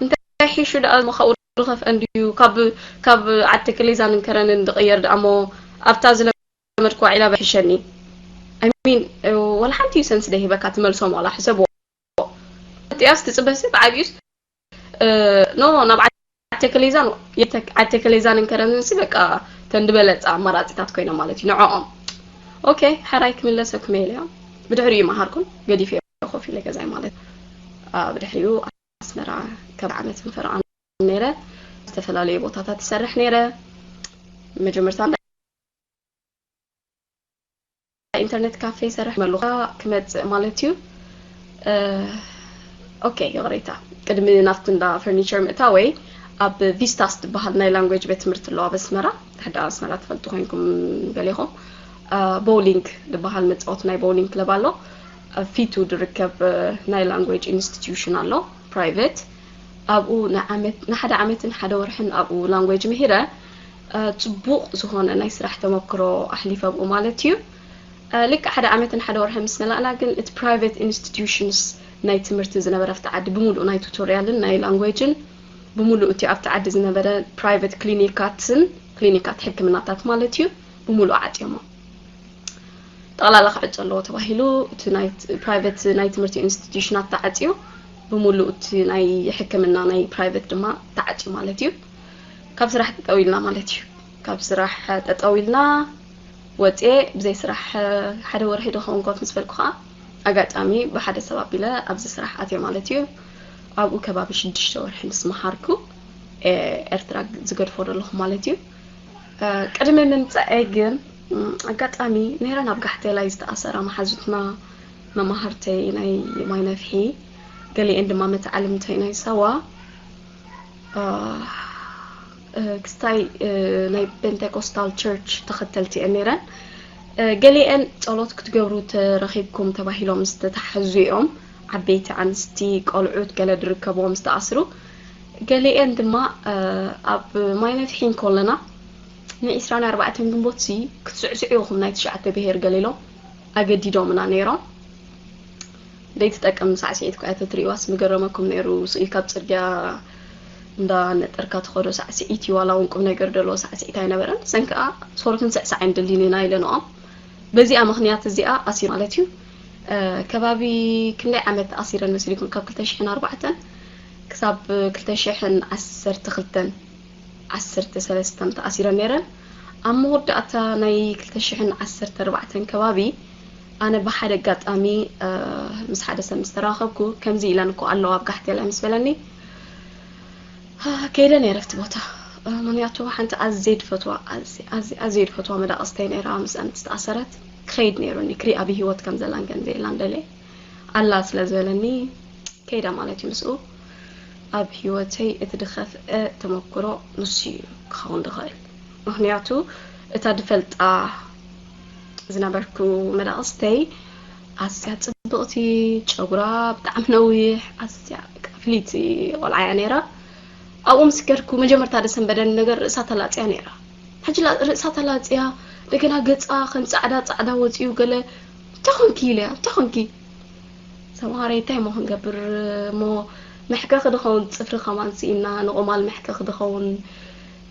እንታይ ሒሹ ደኣ ምኻኡ ዝኸፍአ እንድዩ ካብ ካብ ዓዲ ተከሌዛን ከረንን ዝቕየር ደኣ እሞ ኣብታ ዝለመድክዋ ዒላ በሒሸኒ። I mean ወላ ሓንቲ እዩ ሰንስ ደይህበካ ትመልሶም ዋላ ሕሰብዎ። እቲኣስ ትጽበሲ ብዓቢኡስ ኖ ናብ ዓዲ ተከሌዛን ዓዲ ተከሌዛን ከረንንሲ በቃ ተን ዝበለጸ ኣማራጺታት ኮይኖም ማለት እዩ ንዕኦም። ኦኬ ሕራይ ክምለሰኩም እየ ኢለዮም። ብድሕሪኡ መሃርኩም ገዲፈዮ ኮፍ ኢለ ገዛይ ማለት። ብድሕሪኡ ኣስመራ ካብ ዓመት ምፈረቓ ነይረ። ዝተፈላለዩ ቦታታት ይሰርሕ ነይረ። መጀመርታ ኢንተርነት ካፌ ይሰርሕ መለኹ ክመጽእ ማለት እዩ። ኦኬ ይቕሬታ፣ ቅድሚ ናብቲ እንዳ ፈርኒቸር ምእታወይ ኣብ ቪስታስ ዝበሃል ናይ ላንጉጅ ቤት ትምህርቲ ኣለዋ ኣብ ኣስመራ። ሕዳ ኣስመራ ትፈልጡ ኮይንኩም ገሌኹም። ቦውሊንግ ዝበሃል መጻወቲ ናይ ቦውሊንግ ክለብ ኣሎ። ፊቱ ዝርከብ ናይ ላንጉጅ ኢንስቲትዩሽን ኣሎ ፕራይቬት። ኣብኡ ንዓመት ንሓደ ዓመትን ሓደ ወርሕን ኣብኡ ላንጉጅ ምሂረ። ጽቡቕ ዝኾነ ናይ ስራሕ ተመክሮ ኣሕሊፈ ኣብኡ ማለት እዩ። ልክዕ ሓደ ዓመትን ሓደ ወርሕን ምስ መላእና ግን እቲ ፕራይቬት ኢንስቲትዩሽንስ ናይ ትምህርቲ ዝነበረ ኣብቲ ዓዲ ብምሉእ ናይ ቱቶርያልን ናይ ላንጉጅን ብምሉእ እቲ ኣብቲ ዓዲ ዝነበረ ፕራይቬት ክሊኒካትን ክሊኒካት ሕክምናታት ማለት እዩ ብምሉእ ዓፅዮሞ። ጠቕላላ ክዕፆ ኣለዎ ተባሂሉ እቲ ናይ ፕራይቬት ናይ ትምህርቲ ኢንስቲትዩሽናት ተዓፅዩ ብምሉእ እቲ ናይ ሕክምና ናይ ፕራይቬት ድማ ተዓፅዩ ማለት እዩ። ካብ ስራሕ ጠጠው ኢልና ማለት እዩ። ካብ ስራሕ ጠጠው ኢልና ወፅኤ ብዘይ ስራሕ ሓደ ወርሒ ዝኸውን ኮፍ ምስ በልኩ ከዓ ኣጋጣሚ ብሓደ ሰብ ኣቢለ ኣብዚ ስራሕ ኣትየ ማለት እዩ። ኣብኡ ከባቢ ሽዱሽተ ወርሒ ምስ መሃርኩ ኤርትራ ዝገድፎ ዘለኹ ማለት እዩ። ቅድሚ ምምፀኤ ግን ኣጋጣሚ ነይረን ኣብ ጋሕቴላይ ዝተኣሰራ መሓዙትና መማህርተይ ናይ ማይ ነፍሒ ገሊኤን ድማ መተዓልምተይ ናይ ሳዋ ክስታይ ናይ ፔንቴኮስታል ቸርች ተኸተልቲ እየን ነይረን። ገሊኤን ጸሎት ክትገብሩ ተረኺብኩም ተባሂሎም ዝተታሕዙ እዮም። ዓበይቲ ኣንስቲ፣ ቆልዑት፣ ገለ ዝርከብዎም ዝተኣስሩ። ገሊኤን ድማ ኣብ ማይ ነፍሒ እንከለና ንዒስራን ኣርባዕተን ግንቦትሲ ክትስዕስዑ ኢኹም ናይ ትሽዓተ ብሄር ገለ ኢሎም ኣገዲዶምና ነይሮም። ዘይትጠቅም ሳዕስዒት እኳ እያ ተትርእይዋስ ምገረመኩም ነይሩ። ስኢልካ ኣብ ጽርግያ እንዳነጠርካ ትኸዶ ሳዕስዒት እዩ። ዋላ እውን ቁም ነገር ዘለዎ ሳዕስዒት ኣይነበረን። ሰን ከዓ ሶሪ ክንስዕሳዕ ኣይንደልን ኢና ኢለ ንኦም። በዚኣ ምኽንያት እዚኣ ኣሲሩ ማለት እዩ። ከባቢ ክንደይ ዓመት ኣሲረን መሲልኩም? ካብ ክልተ ሽሕን ኣርባዕተን ክሳብ ክልተ ሽሕን ዓሰርተ ክልተን ዓሰርተ ሰለስተን ተኣሲረን ነይረን። ኣብ መወዳእታ ናይ ክልተ ሽሕን ዓሰርተ ኣርባዕተን ከባቢ ኣነ ብሓደ ኣጋጣሚ ምስ ሓደ ሰብ ምስ ተራኸብኩ ከምዚ ኢለን እኮ ኣለዋ ኣብ ጋሕቴላ ምስ በለኒ ከይደ ነይረ ኣብቲ ቦታ። ምክንያቱ ሓንቲ ኣዝየ ዝፈትዋ ኣዝየ ዝፈትዋ መዳቕስተይ ነይራ ምስኣን ዝተኣሰረት ክኸይድ ነይሩኒ ክሪኣ ብሂወት ከም ዘላን ከም ዘየላን ደልየ ኣላ ስለ ዝበለኒ ከይደ ማለት እዩ ምስኡ። ኣብ ሂወተይ እቲ ዝኸፍአ ተመክሮ ንሱ እዩ ክኸውን ዝኽእል። ምክንያቱ እታ ዝፈልጣ ዝነበርኩ መዳቕስተይ ኣዝያ ጽብቕቲ፣ ጨጉራ ብጣዕሚ ነዊሕ፣ ኣዝያ በቃ ፍልይቲ ቆልዓ እያ ነይራ። ኣብኡ ምስ ከድኩ መጀመርታ ዘሰንበደኒ ነገር ርእሳ ተላጽያ ነይራ። ሕጂ ርእሳ ተላጽያ እንደገና ገጻ ከም ጻዕዳ ጻዕዳ ወጺኡ ገለ እንታይ ኾንኪ ኢለያ እንታይ ኾንኪ? ሰምሃረይ እንታይ እሞ ክንገብር እሞ መሕከኺ ድኸውን ጽፍሪ ከማን ስኢና ንቑማል መሕከኺ ድኸውን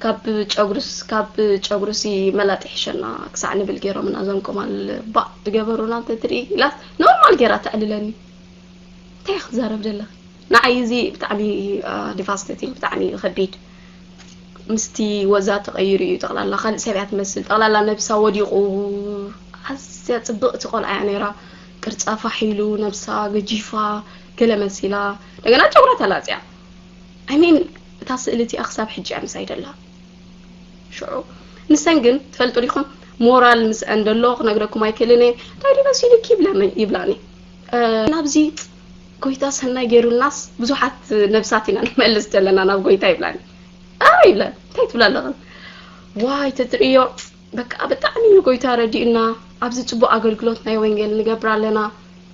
ካብ ጨጉርስ ካብ ጨጉርሲ መላጥ ይሕሸና ክሳዕ ንብል ገይሮምና እዞም ቁማል ባእ ዝገበሩና እንተትርኢ ኢላስ ኖርማል ገይራ ተዕልለኒ። እንታይ ክዛረብ ደለኺ? ንዓይ እዚ ብጣዕሚ ዲቫስቴቲንግ ብጣዕሚ ከቢድ ምስቲ ወዛ ተቐይሩ እዩ። ጠቕላላ ካልእ ሰብ እያ ትመስል። ጠቕላላ ነብሳ ወዲቑ ኣዝያ ጽብቕቲ ቆልዓ እያ ነይራ። ቅርጻ ፋሕ ኢሉ ነብሳ ገጂፋ ገለ መሲላ እንደገና ጨጉራ ተላጽያ። I mean እታ ስእሊ እቲኣ ክሳብ ሕጂ እያ ምሳይ ደላ። ሽዑ ንሰን ግን ትፈልጡ ዲኹም ሞራል ምስአን ደሎ ክነግረኩም ኣይክእልን እየ። እንታይ ድዩ መሲሉኪ ይብለኒ ይብላኒ። ናብዚ ጎይታ ሰናይ ገይሩልናስ ብዙሓት ነብሳት ኢና ንመልስ ዘለና ናብ ጎይታ ይብላኒ። ኣረ ይብለን እንታይ ትብላ ኣለኽን? ዋይ ተትርእዮ በቃ ብጣዕሚ እዩ ጎይታ ረዲኡና ኣብዚ ጽቡቕ ኣገልግሎት ናይ ወንጌል ንገብር ኣለና።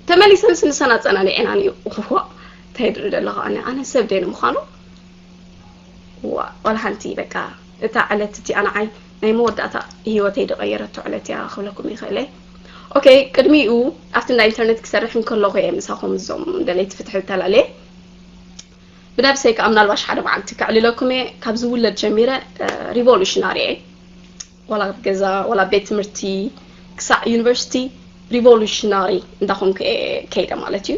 ተመሊሰን ስንሰን ኣጸናኒዐናን እዩ። ዋ እንታይ ድሪ ደለኹ ኣነ ኣነ ሰብ ደይ ንምዃኑ ዋ ቆልሓንቲ በቃ እታ ዕለት እቲኣ ንዓይ ናይ መወዳእታ ህይወተይ ዝቐየረቶ ዕለት እያ ክብለኩም ይኽእለ። ኦኬ ቅድሚኡ ኣብቲ እንዳ ኢንተርነት ክሰርሕ እንከለኹ እየ ምሳኹም እዞም ደለይቲ ፍትሒ ተላለየ። ብነብሰይ ከዓ ምናልባሽ ሓደ መዓልቲ ከዕልለኩም እየ ካብ ዝውለድ ጀሚረ ሪቮሉሽናሪ እየ። ዋላ ኣብ ገዛ ዋላ ኣብ ቤት ትምህርቲ ክሳዕ ዩኒቨርሲቲ ሪቮሉሽናሪ እንዳኾንኩ እየ ከይደ ማለት እዩ።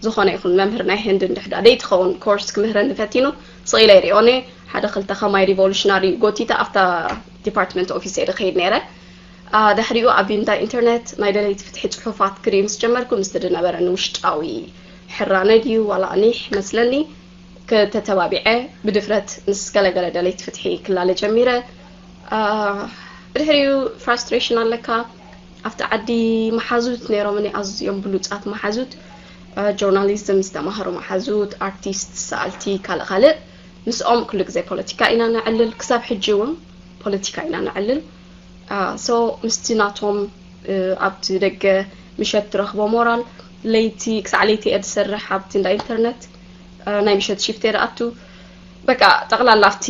ዝኾነ ይኹን መምህር ናይ ህንዲ እንድሕዳ ደይትኸውን ኮርስ ክምህረኒ ፈቲኑ ስቕ ኢለ ይሪኦ ነየ። ሓደ ክልተ ከማይ ሪቮሉሽናሪ ጎቲተ ኣብታ ዲፓርትመንት ኦፊስ እየ ዝኸይድ ነይረ። ድሕሪኡ ኣብ እንዳ ኢንተርነት ናይ ደለይቲ ፍትሒ ፅሑፋት ክርኢ ምስ ጀመርኩ ምስቲ ዝነበረኒ ውሽጣዊ ሕራነ ድዩ ዋላ ኒሕ መስለኒ ከተተባቢዐ ብድፍረት ምስ ገለገለ ደለይቲ ፍትሒ ክላለ ጀሚረ። ብድሕሪኡ ፍራስትሬሽን ኣለካ ኣብቲ ዓዲ መሓዙት ነይሮምኒ ኣዝዮም ብሉፃት መሓዙት ጆርናሊዝም ዝተማሃሩ መሓዙት ኣርቲስት ሰኣልቲ ካልእ ካልእ ምስኦም ኩሉ ግዜ ፖለቲካ ኢና ነዕልል ክሳብ ሕጂ እውን ፖለቲካ ኢና ነዕልል so ምስቲ ናቶም ኣብቲ ደገ ምሸት ትረኽቦ ሞራል ለይቲ ክሳዕ ለይቲ እየ ዝሰርሕ ኣብቲ እንዳ ኢንተርነት ናይ ምሸት ሽፍት እየ ዝኣቱ በቃ ጠቕላላ ኣብቲ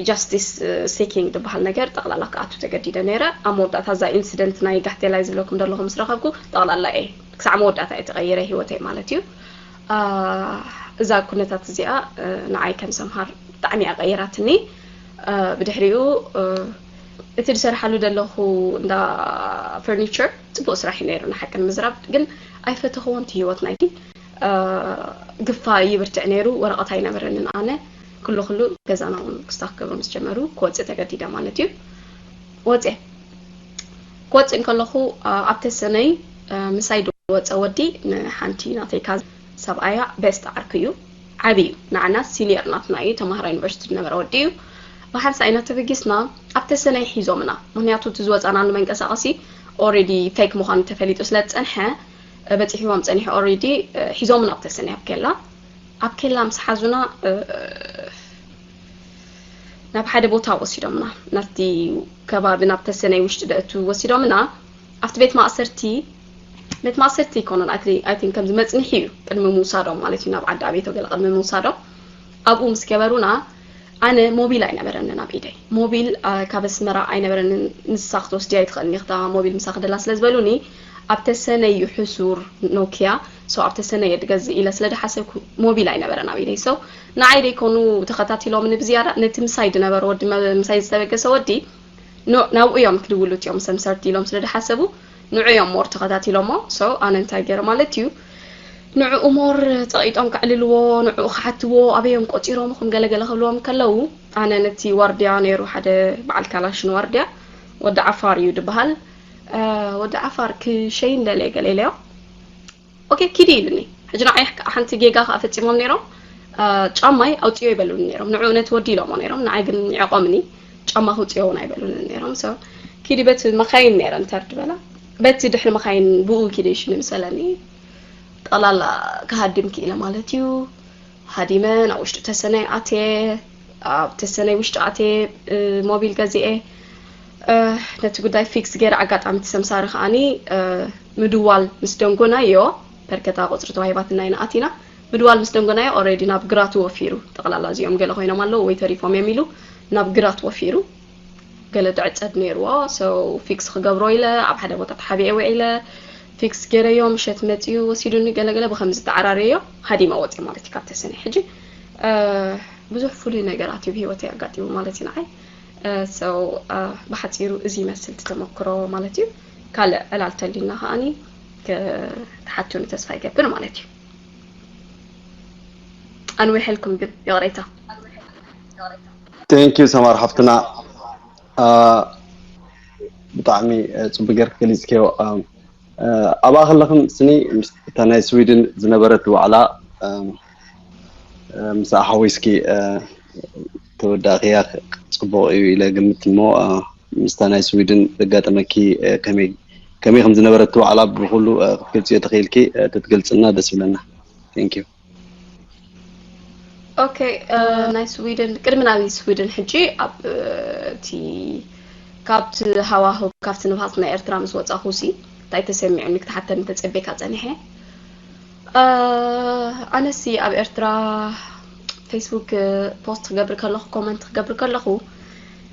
ጃስቲስ ሲኪንግ ዝበሃል ነገር ጠቕላላ ክኣቱ ተገዲደ ነይረ። ኣብ መወዳእታ እዛ ኢንሲደንት ናይ ጋሕቴላይ ዝብለኩም ዘለኹ ምስ ረኸብኩ ጠቕላላ እየ ክሳዕ መወዳእታ እየ ተቐይረ ህይወተይ ማለት እዩ። እዛ ኩነታት እዚኣ ንዓይ ከም ሰምሃር ብጣዕሚ እያ ቀይራትኒ። ብድሕሪኡ እቲ ዝሰርሓሉ ዘለኹ እንዳ ፈርኒቸር ፅቡቅ ስራሕ እዩ ነይሩ ንሓቂ ንምዝራብ፣ ግን ኣይፈተኽዎን እቲ ህይወት ናይቲ ግፋ ይብርትዕ ነይሩ። ወረቐት ኣይነበረንን ኣነ። ኩሉ ኩሉ ገዛና እውን ክስታክ ክገብሩ ምስ ጀመሩ ክወፅእ ተገዲደ ማለት እዩ። ወፅየ ክወፅእ እንከለኹ ኣብ ተሰነይ ምሳይ ዝወፀ ወዲ ንሓንቲ ናተይ ካዝ ሰብኣያ ቤስት ዓርኩ እዩ። ዓብይ እዩ ንዓና ሲኒየር ናትና እዩ። ተማሃራይ ዩኒቨርሲቲ ዝነበረ ወዲ እዩ። ብሓንሳእ ኢና ተበጊስና ኣብ ተሰነይ ሒዞምና። ምክንያቱ እቲ ዝወፃናሉ መንቀሳቐሲ ኦሬዲ ፌክ ምዃኑ ተፈሊጡ ስለ ዝፀንሐ በፂሕዎም ፀኒሑ ኦሬዲ ሒዞምና ኣብ ተሰነይ ኣብ ኬላ ኣብ ኬላ ምስ ሓዙና ናብ ሓደ ቦታ ወሲዶምና ናብቲ ከባቢ ናብ ተሰነይ ውሽጢ ደእቱ ወሲዶምና ኣብቲ ቤት ማእሰርቲ ቤት ማእሰርቲ ይኮኑን ኣይቲን ከምዚ መፅንሒ እዩ ቅድሚ ምውሳዶም ማለት እዩ ናብ ዓዲ ኣቤቶ ገለ ቅድሚ ምውሳዶም ኣብኡ ምስ ገበሩና ኣነ ሞቢል ኣይነበረንን ኣብ ኢደይ ሞቢል ካብ ኣስመራ ኣይነበረንን ንሳ ክትወስድያ ኣይትኽእልን ኢኽታ ሞቢል ምሳ ክደላ ስለ ዝበሉኒ ኣብ ተሰነይ እዩ ሕሱር ኖኪያ ሰው ኣብ ተሰነይ እየ ድገዝእ ኢለ ስለ ድሓሰብኩ ሞቢል ኣይነበረን ኣብ ኢደይ ሰው ንዓይ ደይኮኑ ተኸታቲሎምኒ ብዝያዳ ነቲ ምሳይ ድነበረ ወዲ ምሳይ ዝተበገሰ ወዲ ናብኡ እዮም ክድውሉ እቲኦም ሰምሰርቲ ኢሎም ስለ ድሓሰቡ ንዑ እዮም ሞር ተኸታቲሎሞ ሰው ኣነ እንታይ ገይረ ማለት እዩ ንዕኡ ሞር ፀቒጦም ከዕልልዎ ንዕኡ ክሓትዎ ኣበዮም ቆፂሮም ኹም ገለገለ ክብልዎም ከለዉ ኣነ ነቲ ዋርድያ ነይሩ ሓደ በዓል ካላሽን ዋርድያ ወዲ ዓፋር እዩ ድበሃል ወዲ ዓፋር ክሸይን ደለየ ገለ ኢለዮ ኦኬ ኪዲ ኢሉኒ ሕጂ ንዓይ ሓንቲ ጌጋ ከዓ ፈፂሞም ነይሮም ጫማይ ኣውፅዮ ይበሉኒ ነይሮም ንዕኡ ነቲ ወዲ ኢሎሞ ነይሮም ንዓይ ግን ይዕቆምኒ ጫማ ክውፅዮ እውን ኣይበሉኒ ነይሮም ኪዲ በቲ መካይን ነይረን ተርድ በላ በቲ ድሕሪ መካይን ብኡ ኪዲ ሽኒ ምሰለኒ ጠቕላላ ክሃድም ክኢለ ማለት እዩ ሃዲመ ናብ ውሽጢ ተሰነይ ኣትየ ኣብ ተሰነይ ውሽጢ ኣትየ ሞቢል ገዚኤ ነቲ ጉዳይ ፊክስ ገይረ ኣጋጣሚ እቲ ሰምሳሪ ከዓኒ ምድዋል ምስ ደንጎናዮ በርከታ ቁፅሪ ተዋሂባትና ኢና ኣቲና ምድዋል ምስ ደንጎናዮ ኦሬዲ ናብ ግራቱ ወፊሩ ጠቕላላ እዚኦም ገለ ኮይኖም ኣለዉ ወይ ተሪፎም እዮም ኢሉ ናብ ግራት ወፊሩ ገለ ድዕፀት ነይርዎ ሰው ፊክስ ክገብሮ ኢለ ኣብ ሓደ ቦታ ተሓቢኤ ውዒለ ፊክስ ገይረዮ ምሸት መፅኡ ወሲዱኒ ገለገለ ብከምዚ ተዓራረዮ ሃዲመ ወፅእ ማለት እዩ ካብ ተሰነ ሕጂ ብዙሕ ፍሉይ ነገራት እዩ ብሂወተይ ኣጋጢሙ ማለት እዩ ንዓይ ሰው ብሓፂሩ እዚ ይመስል ተመክሮ ማለት እዩ ካልእ ዕላል ተሊና ከዓኒ ክትሓቱኒ ተስፋ ይገብር ማለት እዩ ኣንዊሐልኩም ግን ይቕሬታ Thank you ሰማር ሓፍትና ብጣዕሚ ፅቡቅ ገይርክ ገሊፅክዮ ኣብኣ ከለኽን ስኒ ምስታ ናይ ስዊድን ዝነበረት ዋዕላ ምስኣ ሓዊስኪ ተወዳእክያ ፅቡቅ እዩ ኢለ ግምት እሞ ምስታ ናይ ስዊድን ዘጋጠመኪ ከመይ ከም ዝነበረት ዋዕላ ብኩሉ ክትገልፅዮ ተኽኢልኪ ተትገልፅልና ደስ ይብለና thank you ኦኬ ናይ ስዊድን ቅድሚ ናብ ስዊድን ሕጂ ኣብ እቲ ካብቲ ሃዋህው ካብቲ ንብሃት ናይ ኤርትራ ምስ ወፃኹ ሲ እንታይ ተሰሚዑኒ ክትሓተኒ ተፀቤካ ፀኒሐ ኣነሲ ኣብ ኤርትራ ፌስቡክ ፖስት ክገብር ከለኹ ኮመንት ክገብር ከለኹ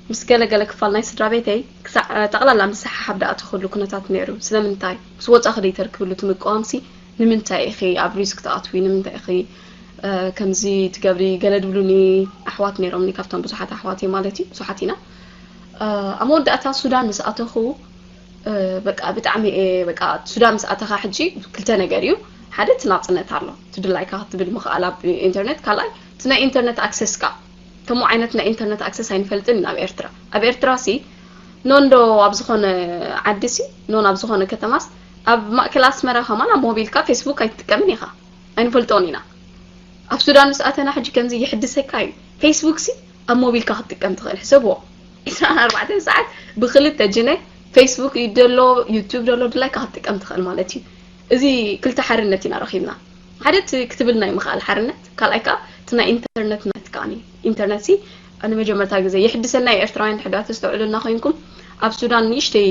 ምስ ገለገለ ክፋል ናይ ስድራ ቤተይ ክሳዕ ጠቕላላ ምስሓሓብ ደኣ ትኽእሉ ኩነታት ነይሩ ስለምንታይ ምስ ወፃኺ ደይተርክብሉ ትምቀዋምሲ ንምንታይ ኢኺ ኣብ ሪስክ ትኣትዊ ንምንታይ ኢኺ ከምዚ ትገብሪ ገለ ድብሉኒ ኣሕዋት ነይሮምኒ ካብቶም ብዙሓት ኣሕዋት ማለት እዩ ብዙሓት ኢና ኣብ መወዳእታ ሱዳን ምስ ኣተኹ በቃ ብጣዕሚ እየ በቃ ሱዳን ምስ ኣተኻ ሕጂ ክልተ ነገር እዩ ሓደ እቲ ናፅነት ኣሎ እቲ ድላይካ ክትብል ምኽኣል ኣብ ኢንተርኔት ካልኣይ እቲ ናይ ኢንተርኔት ኣክሰስካ ከምኡ ዓይነት ናይ ኢንተርኔት ኣክሰስ ኣይንፈልጥን ኢና ኣብ ኤርትራ ኣብ ኤርትራ ሲ ኖንዶ ኣብ ዝኾነ ዓዲ ሲ ኖን ኣብ ዝኾነ ከተማስ ኣብ ማእከል ኣስመራ ከማን ኣብ ሞቢልካ ፌስቡክ ኣይትጥቀምን ኢኻ ኣይንፈልጦን ኢና ኣብ ሱዳን ምስ ኣተና ሕጂ ከምዚ ይሕድሰካ እዩ ፌስቡክ ሲ ኣብ ሞቢልካ ክትጥቀም ትኽእል ሕሰብዎ 24 ሰዓት ብክልተ ጅነ ፌስቡክ እዩ ደሎ ዩቱብ ደሎ ድላይካ ክትጥቀም ትኽእል ማለት እዩ እዚ ክልተ ሓርነት ኢና ረኺብና ሓደ ክትብል ናይ ምኽኣል ሓርነት ካልኣይ ከዓ እቲ ናይ ኢንተርነት ናትካ ኢንተርነት ሲ ንመጀመርታ ግዜ የሕድሰና እዩ ኤርትራውያን ድሕዳ ተስተውዕሉና ኮይንኩም ኣብ ሱዳን ንእሽተይ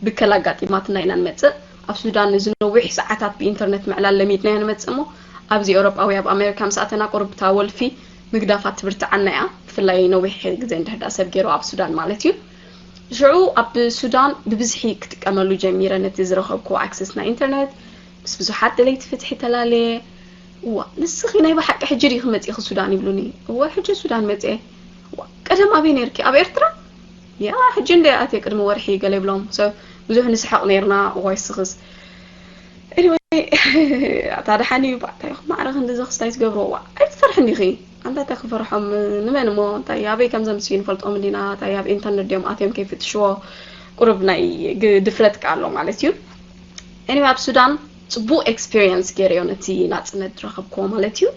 ብከላ ኣጋጢማትና ኢና ንመፅእ ኣብ ሱዳን እዚ ነዊሕ ሰዓታት ብኢንተርነት ምዕላል ለሚድናዮ ንመፅእ እሞ ኣብዚ ኤውሮጳዊ ኣብ ኣሜሪካ ምስ ኣተና ቁርብታ ወልፊ ምግዳፋ ትብርትዓና እያ። ብፍላይ ነዊሕ ግዜ እንድሕር ደኣ ሰብ ገይሩ ኣብ ሱዳን ማለት እዩ። ሽዑ ኣብ ሱዳን ብብዝሒ ክጥቀመሉ ጀሚረ ነቲ ዝረኸብኩዎ ኣክሰስ ናይ ኢንተርነት። ምስ ብዙሓት ደለይቲ ፍትሒ ተላለየ። እዋ ንስኺ ናይ ብሓቂ ሕጂ ዲኺ መጺእኺ ሱዳን ይብሉኒ። እወ ሕጂ ሱዳን መጺኤ። እዋ ቀደም ኣበይ ነይርኪ? ኣብ ኤርትራ? ያ ሕጂ እንደ ኣትየ ቅድሚ ወርሒ ገለ ይብሎም። So ብዙሕ ንስሕቕ ነይርና። እዋይ ስኽስ Anyway ኣታ ደሓን እዩ ባዕታ ይኹን ማዕረ ክንዲ ዘኽስታይ ትገብርዎ ዋ ኣይትፈርሕን ኢኺ። ኣንታ እንታይ ክፈርሖም? ንመን እሞ እንታይ ኣበይ ከም ዘምስዩ ንፈልጦም እንዲና። እንታይ ኣብ ኢንተርነት ድዮም ኣትዮም ከይፍትሽዎ? ቁሩብ ናይ ግ- ድፍረት ከ ኣሎ ማለት እዩ። Anyway ኣብ ሱዳን ጽቡቕ ኤክስፒሪየንስ ገይረዮ ነቲ ናጽነት ዝረኸብክዎ ማለት እዩ።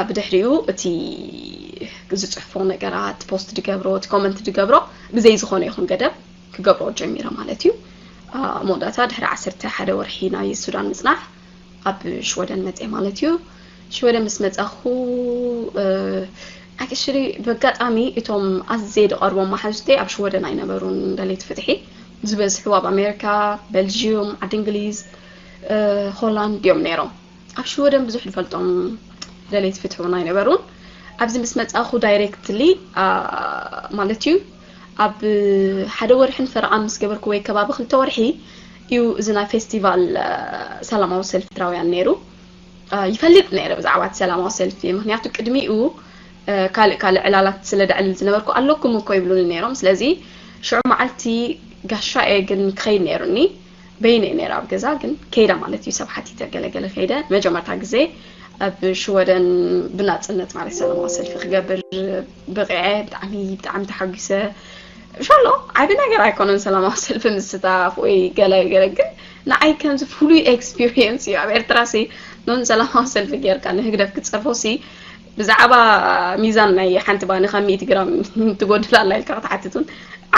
ብድሕሪኡ እቲ ዝፅሕፎ ነገራት ፖስት ድገብሮ እቲ ኮመንት ድገብሮ ብዘይ ዝኾነ ይኹን ገደብ ክገብሮ ጀሚረ ማለት እዩ። መወዳእታ ድሕሪ ዓሰርተ ሓደ ወርሒ ናይ ሱዳን ምፅናሕ ኣብ ሽወደን መፅአ ማለት እዩ። ሽወደን ምስ መፃኹ ኣክሽሊ በጋጣሚ እቶም ኣዝየ ዝቐርቦም መሓዙተይ ኣብ ሽወደን ኣይነበሩን። ደለይቲ ፍትሒ ዝበዝሑ ኣብ ኣሜሪካ፣ ቤልጅዩም፣ ዓዲ እንግሊዝ፣ ሆላንድ እዮም ነይሮም። ኣብ ሽወደን ብዙሕ ዝፈልጦም ደለይቲ ፍትሒ እውን ኣይነበሩን። ኣብዚ ምስ መፃኹ ዳይሬክትሊ ማለት እዩ ኣብ ሓደ ወርሕን ፈረቓን ምስ ገበርኩ ወይ ከባቢ ክልተ ወርሒ እዩ እዚ ናይ ፌስቲቫል ሰላማዊ ሰልፊ ኤርትራውያን ነይሩ። ይፈልጥ ነይረ ብዛዕባ እቲ ሰላማዊ ሰልፊ ምክንያቱ ቅድሚኡ ካልእ ካልእ ዕላላት ስለ ደዕልል ዝነበርኩ ኣለኩም እኮ ይብሉኒ ነይሮም። ስለዚ ሽዑ መዓልቲ ጋሻ እየ ግን ክኸይድ ነይሩኒ። በይነ እየ ነይረ ኣብ ገዛ ግን ከይደ ማለት እዩ ሰብ ሓቲተ ገለገለ ከይደ መጀመርታ ግዜ ኣብ ሽወደን ብናፅነት ማለት ሰላማዊ ሰልፊ ክገብር በቂዐ። ብጣዕሚ ብጣዕሚ ተሓጒሰ። ሻሎ ዓቢ ነገር ኣይኮነን ሰላማዊ ሰልፊ ምስታፍ ወይ ገለ ገለ ግን ንዓይ ከምዚ ፍሉይ ኤክስፒሪየንስ እዩ። ኣብ ኤርትራ ሲ ኖን ሰላማዊ ሰልፊ ጌርካ ንህግደፍ ክትፀርፎ ሲ ብዛዕባ ሚዛን ናይ ሓንቲ ባኒ ካብ ሚእቲ ግራም ትጎድል ኣላ ኢልካ ክትሓትት እውን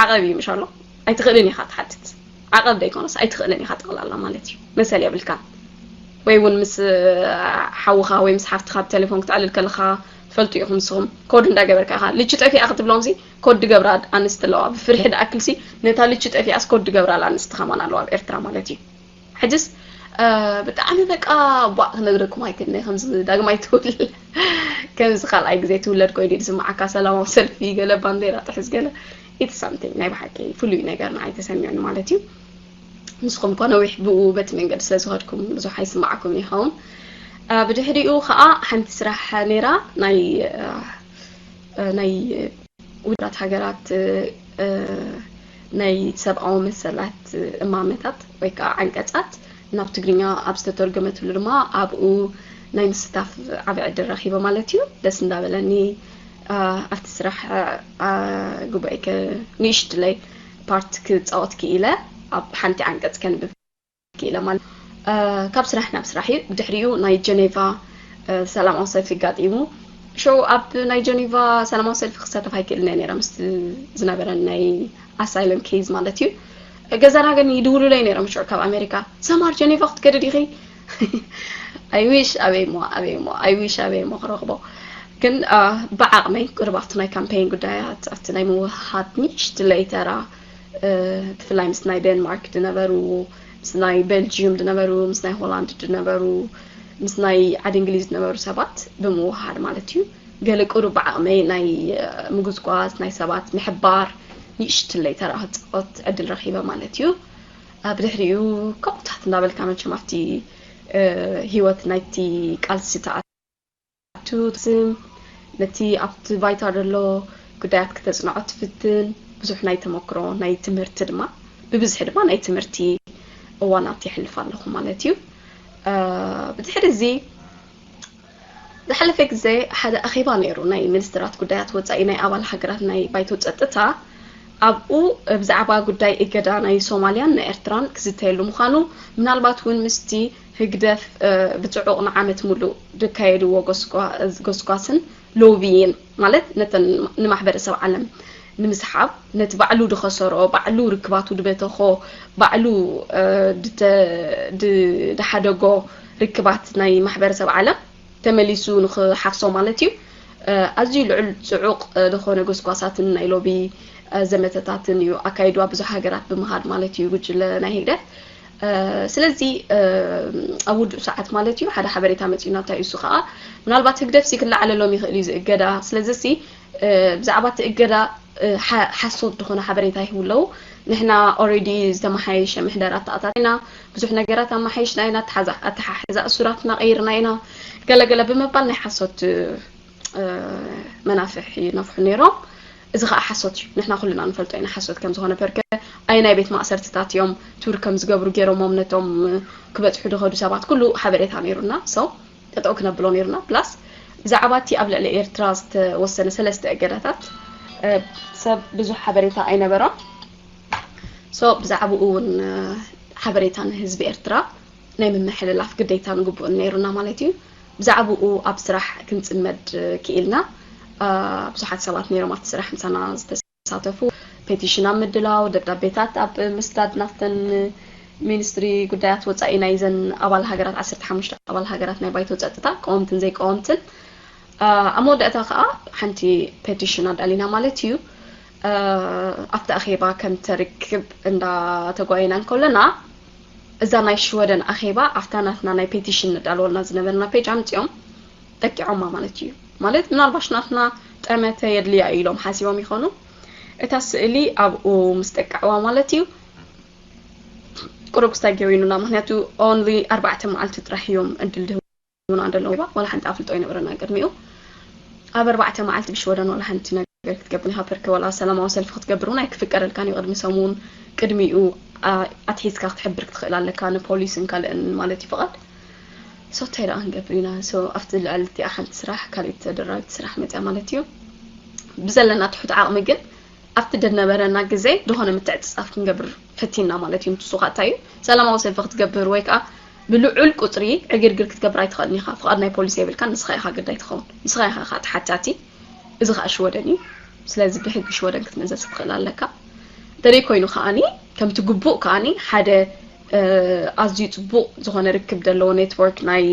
ዓቐብ እዩ ምሻሎ። ኣይትኽእልን ኢኻ ትሓትት። ዓቐብ ደይኮነስ ኣይትኽእልን ኢኻ ጠቕላላ ማለት እዩ። መሰል የብልካን። ወይ እውን ምስ ሓውኻ ወይ ምስ ሓፍትኻ ብቴሌፎን ክትዕልል ከለኻ ትፈልጡ ኢኹም ንስኹም ኮድ እንዳገበርካ ኢኻ ልቺ ጠፊኣ ክትብሎም ሲ ኮድ ድገብራ ኣንስቲ ኣለዋ ብፍርሒ ድኣክል ሲ ነታ ልቺ ጠፊኣስ ኮድ ድገብራ ኣንስቲ ከማን ኣለዋ ኣብ ኤርትራ ማለት እዩ። ሕጅስ ብጣዕሚ በቃ ቧእ ክነግረኩም ኣይክእልን ከምዚ ዳግማይ ትውል ከምዚ ካልኣይ ግዜ ትውለድ ኮይኑ ዝስማዓካ ሰላማዊ ሰልፊ ገለ ባንዴራ ጥሕስ ገለ ኢቲ ሳምቲንግ ናይ ብሓቂ ፍሉይ ነገር ንዓይ ተሰሚዑኒ ማለት እዩ። ንስኹም እኳ ነዊሕ ብኡ በቲ መንገዲ ስለ ዝኸድኩም ብዙሕ ኣይስማዓኩም ይኸውን። ብድሕሪኡ ከዓ ሓንቲ ስራሕ ነይራ ናይ ናይ ውድራት ሃገራት ናይ ሰብኣዊ መሰላት እማመታት ወይ ከዓ ዓንቀፃት ናብ ትግርኛ ኣብ ዝተተርገመትሉ ድማ ኣብኡ ናይ ምስታፍ ዓብ ዕድል ረኪበ ማለት እዩ። ደስ እንዳበለኒ ኣብቲ ስራሕ ጉባኤ ንእሽትለይ ፓርት ክፃወት ክኢለ ኣብ ሓንቲ ዓንቀፅ ከንብብ ክኢለ ማለት ካብ ስራሕ ናብ ስራሕ እዩ። ብድሕሪኡ ናይ ጀኔቫ ሰላማዊ ሰልፊ ኣጋጢሙ። ሸው ኣብ ናይ ጀኔቫ ሰላማዊ ሰልፊ ክሳተፍ ኣይክእልን እየ ነይረ ምስቲ ዝነበረን ናይ ኣሳይለም ኬዝ ማለት እዩ። ገዛና ግን ይድውሉለይ ነይሮም ሽዑ ካብ ኣሜሪካ ሰማር ጀኔቫ ክትከዲ ዲኺ? ኣይዊሽ ኣበይ ሞ ኣበይ ሞ ኣይዊሽ ኣበይ ሞ ክረኽቦ ግን ብዓቕመይ ቅርብ ኣብቲ ናይ ካምፔይን ጉዳያት ኣብቲ ናይ ምውሃድ ንእሽትለይ ተራ ብፍላይ ምስ ናይ ዴንማርክ ዝነበሩ ምስ ናይ ቤልጅዩም ዝነበሩ ምስ ናይ ሆላንድ ዝነበሩ ምስ ናይ ዓዲ እንግሊዝ ዝነበሩ ሰባት ብምውሃድ ማለት እዩ ገለ ቅሩብ ብዓቕመይ ናይ ምጉዝጓዝ ናይ ሰባት ምሕባር ንእሽትለይ ተራ ክፃወት ዕድል ረኪበ ማለት እዩ። ብድሕሪኡ ከምኡታት እንዳበልካ መቸም ኣብቲ ሂወት ናይቲ ቃልሲ ተኣቱ ትስም ነቲ ኣብቲ ባይታ ዘሎ ጉዳያት ክተፅንዖ ትፍትን ብዙሕ ናይ ተመክሮ ናይ ትምህርቲ ድማ ብብዝሒ ድማ ናይ ትምህርቲ እዋናት የሕልፍ ኣለኹ ማለት እዩ። ብድሕሪ እዚ ዝሓለፈ ግዜ ሓደ ኣኼባ ነይሩ ናይ ሚኒስትራት ጉዳያት ወፃኢ ናይ ኣባል ሃገራት ናይ ባይቶ ፀጥታ ኣብኡ ብዛዕባ ጉዳይ እገዳ ናይ ሶማልያን ናይ ኤርትራን ክዝተየሉ ምዃኑ ምናልባት እውን ምስቲ ህግደፍ ብፅዑቕ ንዓመት ሙሉእ ዝካየድዎ ጎስጓስን ሎቢይን ማለት ነተን ንማሕበረሰብ ዓለም ንምስሓብ ነቲ ባዕሉ ድኸሰሮ ባዕሉ ርክባቱ ድበተኾ ባዕሉ ድሓደጎ ርክባት ናይ ማሕበረሰብ ዓለም ተመሊሱ ንኽሓፍሶ ማለት እዩ። ኣዝዩ ልዑል ፅዑቕ ዝኾነ ጎስጓሳትን ናይ ሎቢ ዘመተታትን እዩ ኣካይዱ ኣብ ብዙሕ ሃገራት ብምኻድ ማለት እዩ ጉጅለ ናይ ህግደፍ። ስለዚ ኣብ ውዱእ ሰዓት ማለት እዩ ሓደ ሓበሬታ መፂኡና። እንታይ እዩ እሱ ከዓ? ምናልባት ህግደፍ ሲ ክለዓለሎም ይኽእል እዩ ዝእገዳ። ስለዚ ሲ ብዛዕባ እቲ እገዳ ሓሶት ዝኾነ ሓበሬታ ይህቡ ኣለዉ። ንሕና ኦሬዲ ዝተመሓየሸ ምሕደራ ኣተኣታቲና፣ ብዙሕ ነገራት ኣመሓይሽና ኢና፣ ኣተሓሕዛ እሱራትና ቀይርና ኢና፣ ገለገለ ብምባል ናይ ሓሶት መናፍሕ ይነፍሑ ነይሮም። እዚ ከዓ ሓሶት እዩ። ንሕና ኩልና ንፈልጦ ኢና ሓሶት ከም ዝኾነ። ፐርከ ኣየናይ ቤት ማእሰርትታት እዮም ቱር ከም ዝገብሩ ገይሮሞም ነቶም ክበፅሑ ዝኸዱ ሰባት ኩሉ ሓበሬታ ነይሩና። So ጠጠው ክነብሎ ነይሩና። ፕላስ ብዛዕባ እቲ ኣብ ልዕሊ ኤርትራ ዝተወሰነ ሰለስተ እገዳታት ሰብ ብዙሕ ሓበሬታ ኣይነበሮም። So ብዛዕባኡ እውን ሓበሬታ ንህዝቢ ኤርትራ ናይ ምምሕልላፍ ግዴታን ግቡእን ነይሩና ማለት እዩ። ብዛዕባኡ ኣብ ስራሕ ክንፅመድ ክኢልና። ብዙሓት ሰባት ነይሮም ኣብቲ ስራሕ ምሳና ዝተሳተፉ። ፔቲሽን ኣብ ምድላው፣ ደብዳቤታት ኣብ ምስዳድ ናብተን ሚኒስትሪ ጉዳያት ወፃኢ ናይዘን ኣባል ሃገራት፣ ዓሰርተ ሓሙሽተ ኣባል ሃገራት ናይ ባይቶ ፀጥታ፣ ቀወምትን ዘይቀወምትን። ኣብ መወዳእታ ከዓ ሓንቲ ፔቲሽን ኣዳሊና ማለት እዩ። ኣብቲ ኣኼባ ከም ተርክብ እንዳተጓየና እንከለና እዛ ናይ ሽወደን ኣኼባ ኣብታ ናትና ናይ ፔቲሽን ንዳለወልና ዝነበርና ፔጅ ኣምፂኦም ጠቂዖማ ማለት እዩ። ማለት ምናልባሽ ናትና ጠመተ የድልያ ኢሎም ሓሲቦም ይኾኑ። እታ ስእሊ ኣብኡ ምስ ጠቅዕዋ ማለት እዩ ቁሩብ ክስታይ ገቢኑና። ምክንያቱ ኦንሊ ኣርባዕተ መዓልቲ ጥራሕ እዮም ዕድል ድህቡና እንደለዉ ዋላ ሓንቲ ኣፍልጦ ኣይነበረና ቅድሚኡ። ኣብ ኣርባዕተ መዓልቲ ብሽወደን ዋላ ሓንቲ ነገር ክትገብር ኢኻ ፐርከ ዋላ ሰላማዊ ሰልፊ ክትገብር እውን ኣይክፍቀደልካን እዩ። ቅድሚ ሰሙን ቅድሚኡ ኣትሒዝካ ክትሕብር ክትኽእል ኣለካ ንፖሊስን ካልእን ማለት እዩ ፍቓድ። So እንታይ ደኣ ክንገብር ኢና? So ኣብቲ ልዕሊ እቲኣ ሓንቲ ስራሕ ካልእ ተደራቢት ስራሕ መፅያ ማለት እዩ። ብዘለና ትሑት ዓቕሚ ግን ኣብቲ ደነበረና ግዜ ዝኾነ ምትዕፅፃፍ ክንገብር ፈቲና ማለት እዩ። ንሱ ከዓ እንታይ እዩ? ሰላማዊ ሰልፊ ክትገብር ወይ ከዓ ብልዑል ቁፅሪ ዕግርግር ክትገብር ኣይትኽእልን ኢኻ። ፍቓድ ናይ ፖሊስ የብልካን፣ ንስኻ ኢኻ ግዳይ ትኸውን። ንስኻ ኢኻ ከዓ ተሓታቲ። እዚ ከዓ ሽወደን እዩ። ስለዚ ብሕጊ ሽወደን ክትምእዘዝ ክትኽእል ኣለካ። እንተደይ ኮይኑ ከዓኒ ከምቲ ግቡእ ከዓኒ ሓደ ኣዝዩ ፅቡቕ ዝኾነ ርክብ ዘለዎ ኔትወርክ ናይ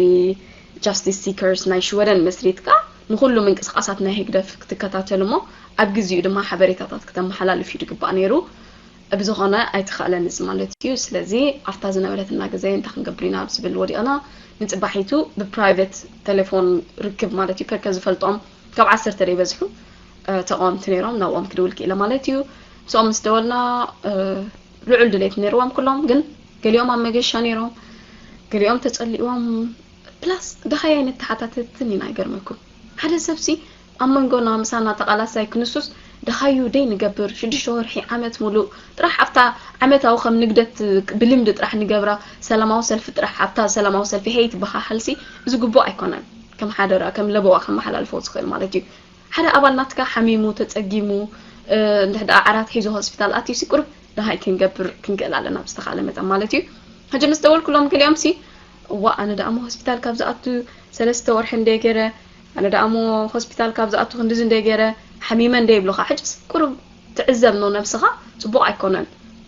ጃስቲስ ሲከርስ ናይ ሽወደን መስሪትካ ንኹሉ ምንቅስቃሳት ናይ ህግደፍ ክትከታተል እሞ ኣብ ግዚኡ ድማ ሓበሬታታት ክተመሓላልፍ እዩ ዝግባእ ነይሩ። ብዝኾነ ኣይተኻእለን እዚ ማለት እዩ። ስለዚ ኣብታ ዝነበረትና ግዜ እንታይ ክንገብር ኢና ኣብ ዝብል ወዲቕና ንፅባሒቱ ብፕራይቬት ቴሌፎን ርክብ ማለት እዩ ፐርከ ዝፈልጦም ካብ ዓሰርተ ዘይበዝሑ ተቃወምቲ ነይሮም ናብኦም ክድውል ክኢለ ማለት እዩ። ምስኦም ምስ ደወልና ልዑል ድሌት ነይርዎም ኩሎም ግን ገሊኦም ኣብ መገሻ ነይሮም ገሊኦም ተፀሊዎም ፕላስ ደሃይ ኣይንተሓታተትን ኢና ይገርመኩም ሓደ ሰብሲ ኣብ መንጎና ምሳና ተቓላሳይ ክንሱስ ደሃዩ ደይ ንገብር ሽዱሽተ ወርሒ ዓመት ሙሉእ ጥራሕ ኣብታ ዓመታዊ ከም ንግደት ብልምዲ ጥራሕ ንገብራ ሰላማዊ ሰልፊ ጥራሕ ኣብታ ሰላማዊ ሰልፊ ሄይ ትበሃሃልሲ እዚ ግቡእ ኣይኮነን ከም ሓደራ ከም ለበዋ ከመሓላልፎ ዝኽእል ማለት እዩ ሓደ ኣባል ናትካ ሓሚሙ ተፀጊሙ እንድሕር ደኣ ዓራት ሒዙ ሆስፒታል ኣትዩሲ ቁሩብ ደሃይ ክንገብር ክንክእል ኣለና ብዝተኻእለ መጠን ማለት እዩ ሕጂ ምስ ደወልኩሎም ገሊኦም ሲ እዋ ኣነ ደኣ ሞ ሆስፒታል ካብ ዝኣቱ ሰለስተ ወርሒ እንደ ገረ ኣነ ደኣ ሞ ሆስፒታል ካብ ዝኣቱ ክንድዚ እንደ ገረ ሓሚመ እንደ ይብሉኻ ሕጅስ ቁሩብ ትዕዘብ ነው ነብስኻ ጽቡቕ ኣይኮነን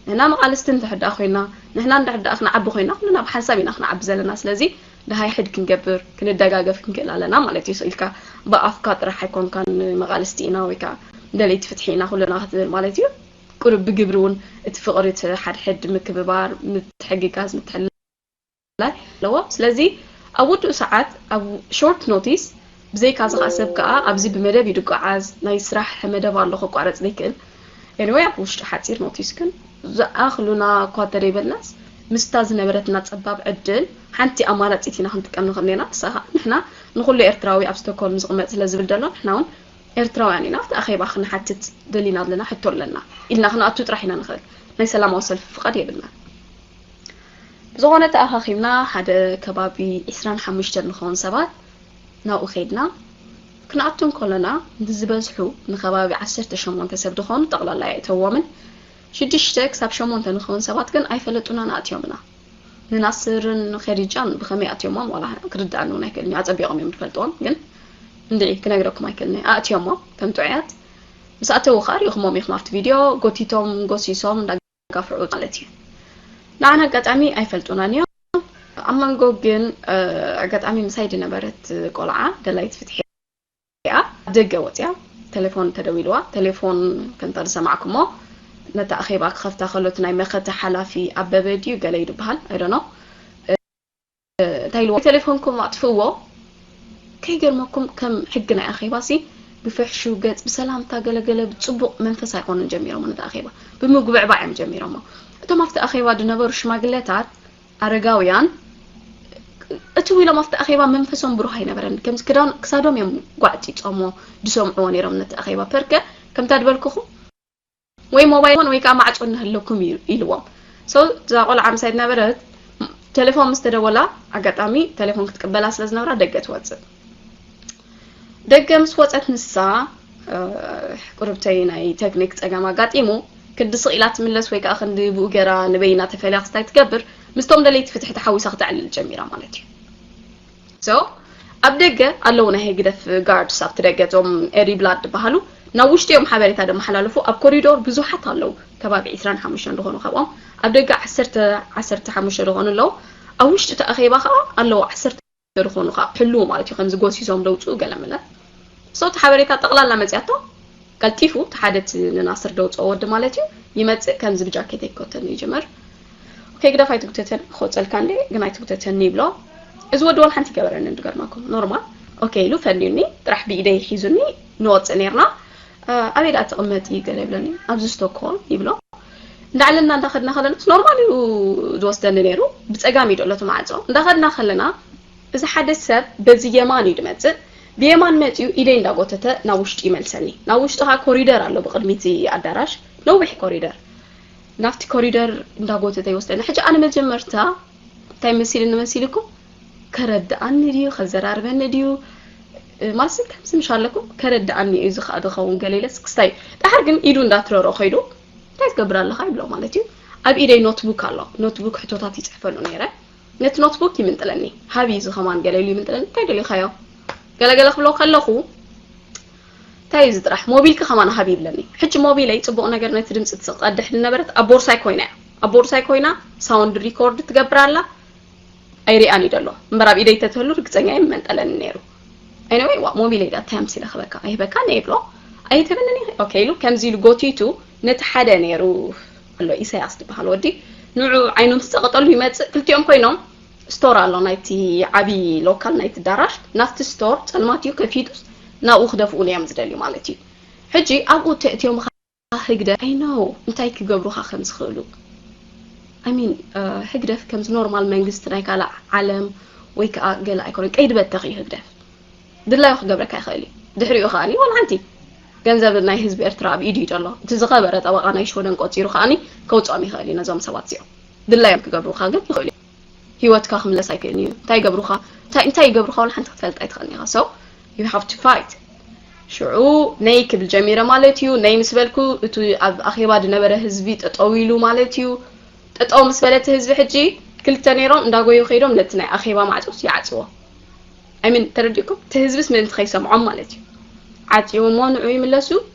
ንሕና መቓልስቲ እንድሕር ደኣ ኮይና ንሕና እንድሕር ደኣ ክንዓቢ ኮይና ኩልና ብሓንሳብ ኢና ክንዓቢ ዘለና ስለዚ ደሃይ ሕድ ክንገብር ክንደጋገፍ ክንክእል ኣለና ማለት እዩ ኢልካ ብኣፍካ ጥራሕ ኣይኮንካን መቓልስቲ ኢና ወይ ከዓ ደለይቲ ፍትሒ ኢና ኩልና ክትብል ማለት እዩ ቁሩብ ብግብሪ እውን እቲ ፍቕሪ እቲ ሓድሕድ ምክብባር ምትሕግጋዝ ምትሕልላይ ኣለዎ ስለዚ ኣብ ውዱእ ሰዓት ኣብ ሾርት ኖቲስ ብዘይካ እዚ ከዓ ሰብ ከዓ ኣብዚ ብመደብ እዩ ድጓዓዝ ናይ ስራሕ መደብ ኣሎ ከቋረፅ ዘይክእል ኤኒወይ ኣብ ውሽጢ ሓፂር ኖቲስ ግን ዝኣኽሉና እኳ ተደይበልናስ ምስታ ዝነበረትና ፀባብ ዕድል ሓንቲ ኣማራፂት ኢና ክንጥቀም ንኽእል ኔና ንሳ ከዓ ንሕና ንኩሉ ኤርትራዊ ኣብ ስቶኮልም ዝቕመጥ ስለ ዝብል ዘሎ ንሕና እውን ኤርትራውያን ኢና ኣብቲ ኣኼባ ክንሓትት ደሊና ኣለና ሕቶ ኣለና ኢልና ክንኣቱ ጥራሕ ኢና ንኽእል ናይ ሰላማዊ ሰልፊ ፍቓድ የብልና ብዝኾነ ተኣኻኺብና ሓደ ከባቢ ዕስራን ሓሙሽተን ንኸውን ሰባት ናብኡ ከይድና። ክንኣቱ እንከለና ንዝበዝሑ ንከባቢ ዓሰርተ ሸሞንተ ሰብ ዝኾኑ ጠቕላላ የእተዎምን ሽዱሽተ ክሳብ ሸሞንተ ንኸውን ሰባት ግን ኣይፈለጡናን ኣእትዮምና። ንናስርን ንኸዲጃን ብኸመይ ኣእትዮሞም ዋላ ክርድኣኒ እውን ኣይክእልን እዩ። ኣጸቢቖም እዮም ዝፈልጥዎም ግን እንድዒ ክነግረኩም ኣይክእልን እየ። ኣእትዮሞም ከም ጥዑያት ምስ ኣተዉ ከኣ ሪኢኹሞም ኢኹም ኣብቲ ቪድዮ ጎቲቶም ጎሲሶም እንዳ ጋፍዑ ማለት እዩ። ንዓና ኣጋጣሚ ኣይፈልጡናን እዮም። ኣብ መንጎ ግን ኣጋጣሚ ምሳይ ዝነበረት ቆልዓ ደላይት ፍትሒ እያ። ኣብ ደገ ወፅያ ተሌፎን ተደዊልዋ። ተሌፎን ከምታ ዝሰማዕኩሞ ነታ ኣኼባ ክኸፍታ ከሎ እቲ ናይ መኸተ ሓላፊ ኣበበ ድዩ ገለ እዩ ዝበሃል፣ I don't know። እንታይ ኢልዎ፣ ቴሌፎንኩም ኣጥፍእዎ። ከይገርመኩም ከም ሕጊ ናይ ኣኼባ ሲ ብፍሕሹ ገጽ ብሰላምታ ገለገለ ብጽቡቕ መንፈስ ኣይኮኑን ጀሚሮሞ ነቲ ኣኼባ ብምጉብዕባዕ እዮም ጀሚሮሞ። እቶም ኣብቲ ኣኼባ ዝነበሩ ሽማግለታት ኣረጋውያን እትው ኢሎም ኣብቲ ኣኼባ መንፈሶም ብሩህ ኣይነበረን። ከምዚ ክዳን ክሳዶም እዮም ጓዕጺጾሞ ዝሰምዕዎ ነይሮም ነቲ ኣኼባ። ፐርከ ከምታ ዝበልኩኹም ወይ ሞባይል ወይ ከዓ ማዕጾ እናሃለኩም እዩ ኢልዎም። So እዛ ቆልዓ ምሳይ ዝነበረት ቴሌፎን ምስ ተደወላ ኣጋጣሚ ቴሌፎን ክትቅበላ ስለ ዝነበራ ደገ ትወፅእ። ደገ ምስ ወፀት ንሳ ቁርብተይ ናይ ቴክኒክ ፀገም ኣጋጢሙ ክንዲ ስቕ ኢላ ትምለስ ወይ ከዓ ክንዲ ብኡ ገይራ ንበይና ተፈልያ ክስታይ ትገብር ምስቶም ደለይቲ ፍትሒ ተሓዊሳ ክተዕልል ጀሚራ ማለት እዩ። So ኣብ ደገ ኣለዉ ናይ ህግደፍ ጋርድስ ኣብቲ ደገ እቶም ኤሪ ብላድ ዝበሃሉ ናብ ውሽጢ እዮም ሓበሬታ ደመሓላልፉ ኣብ ኮሪዶር ብዙሓት ኣለዉ ከባቢ ዕስራን ሓሙሽተን ዝኾኑ ካብኦም ኣብ ደገ ዓሰርተ ዓሰርተ ሓሙሽተ ዝኾኑ ኣለዉ ኣብ ውሽጢ እቲ ኣኼባ ከዓ ኣለዉ ዓሰርተ ዝኾኑ ከዓ ሕልዉ ማለት እዩ ከምዚ ጎሲሶም ደውፅኡ ገለ መለ So እቲ ሓበሬታ ጠቕላላ መፅያቶ ቀልጢፉ እቲ ሓደ እቲ ንናስር ደውፅኦ ወዲ ማለት እዩ ይመፅእ ከምዚ ብጃኬት ኣይኮተን ይጅምር ኦኬ ግደፍ ኣይትጉተተን ክወፀልካ እንዴ ግን ኣይትጉተተኒ ይብሎ እዚ ወዲ ዋላ ሓንቲ ይገበረኒ እንድገርመኩም ኖርማል ኦኬ ኢሉ ፈንዩኒ ጥራሕ ብኢደይ ሒዙኒ ንወፅእ ነርና ኣበይ ደኣ ትቕመጢ ገለ ይብለኒ ኣብዚ ስቶክሆልም ይብሎ እንዳዕለልና እንዳኸድና ከለና ኖርማል እዩ ዝወስደኒ ነይሩ ብፀጋም እዩ ደሎ ማዕፆ እንዳኸድና ከለና እዚ ሓደ ሰብ በዚ የማን እዩ ዝመፅእ ብየማን መፂኡ ኢደይ እንዳጎተተ ናብ ውሽጢ ይመልሰኒ ናብ ውሽጢ ከዓ ኮሪደር ኣሎ ብቅድሚቲ ኣዳራሽ ነዊሕ ኮሪደር ናብቲ ኮሪደር እንዳጎተተ ይወስደኒ ሕጂ ኣነ መጀመርታ እንታይ መሲልኒ መሲልኩም ከረድኣኒ ድዩ ከዘራርበኒ ድዩ ማለት ከምዚ ምሽ ኣለኩም ከረድኣኒ እዩ እዚ ከዓ ዝኸውን ገለ ኢለስ ክስታይ ዳሕር ግን ኢዱ እንዳትረሮ ከይዱ እንታይ ትገብር ኣለኻ ይብሎ ማለት እዩ ኣብ ኢደይ ኖትቡክ ኣሎ ኖትቡክ ሕቶታት ይፅሕፈሉ ነይረ ነቲ ኖትቡክ ይምንጥለኒ ሃቢ እዚ ከማን ገለ ኢሉ ይምንጥለኒ እንታይ ደሊኻዮ ገለገለ ክብሎ ከለኹ እንታይ እዚ ጥራሕ ሞቢልኪ ከማን ሃቢ ይብለኒ ሕጂ ሞቢለይ ፅቡቕ ነገር ነቲ ድምፂ ትቐድሕ ዝነበረት ኣብ ቦርሳይ ኮይና እያ ኣብ ቦርሳይ ኮይና ሳውንድ ሪኮርድ ትገብር ኣላ ኣይሪኣን እዩ ደሎ እምበር ኣብ ኢደይ ተትህሉ ርግፀኛ እየ ምመንጠለኒ ነይሩ anyway ዋ ሞቢለይ ዳ እንታይ ኣምሲለ ክበካ ኣይህበካ ነ ይብሎ ኣይትብንኒ ኦኬ ኢሉ ከምዚ ኢሉ ጎቲቱ ነቲ ሓደ ነይሩ ኣሎ ኢሳያስ ዝበሃል ወዲ ንዑ ዓይኑ ምስ ፀቐጠሉ ይመፅእ ክልቲኦም ኮይኖም ስቶር ኣሎ ናይቲ ዓብዪ ሎካል ናይቲ ዳራሽ ናብቲ ስቶር ፀልማት እዩ ከፊቱስ ናብኡ ክደፍኡን እዮም ዝደልዩ ማለት እዩ ሕጂ ኣብኡ ተእትዮም ህግደፍ ኣይነው እንታይ ክገብሩኻ ከም ዝኽእሉ I mean ህግደፍ ከምዚ ኖርማል መንግስቲ ናይ ካልእ ዓለም ወይ ከዓ ገለ ኣይኮነን ቀይዲ በተኽ እዩ ህግደፍ ድላዩ ክገብረካ ይኽእል እዩ ድሕሪኡ ከዓ ዋላ ሓንቲ ገንዘብ ናይ ህዝቢ ኤርትራ ኣብ ኢዱ እዩ ዘሎ እቲ ዝኸበረ ጠበቃ ናይ ሽወደን ቆፂሩ ከዓ ከውፅኦም ይኽእል እዩ ነዞም ሰባት እዚኦም ድላዮም ክገብሩካ ግን ይኽእሉ እዮም ህይወትካ ክምለስ ኣይክእልን እዩ እንታይ ይገብሩካ እንታይ እንታይ ይገብሩካ ዋላ ሓንቲ ክትፈልጥ ኣይትኽእልን ኢኻ so you have to fight ሽዑ ነይ ክብል ጀሚረ ማለት እዩ ነይ ምስ በልኩ እቲ ኣብ ኣኼባ ዝነበረ ህዝቢ ጠጠው ኢሉ ማለት እዩ ጠጠው ምስ በለ እቲ ህዝቢ ሕጂ ክልተ ነይሮም እንዳጎዩ ከይዶም ነቲ ናይ ኣኼባ ማዕፆስ ይዓፅዎ I mean ተረዲእኩም እቲ ህዝብስ ምእንቲ ከይሰምዖም ማለት እዩ ዓፅዎም ንዑ ይምለሱ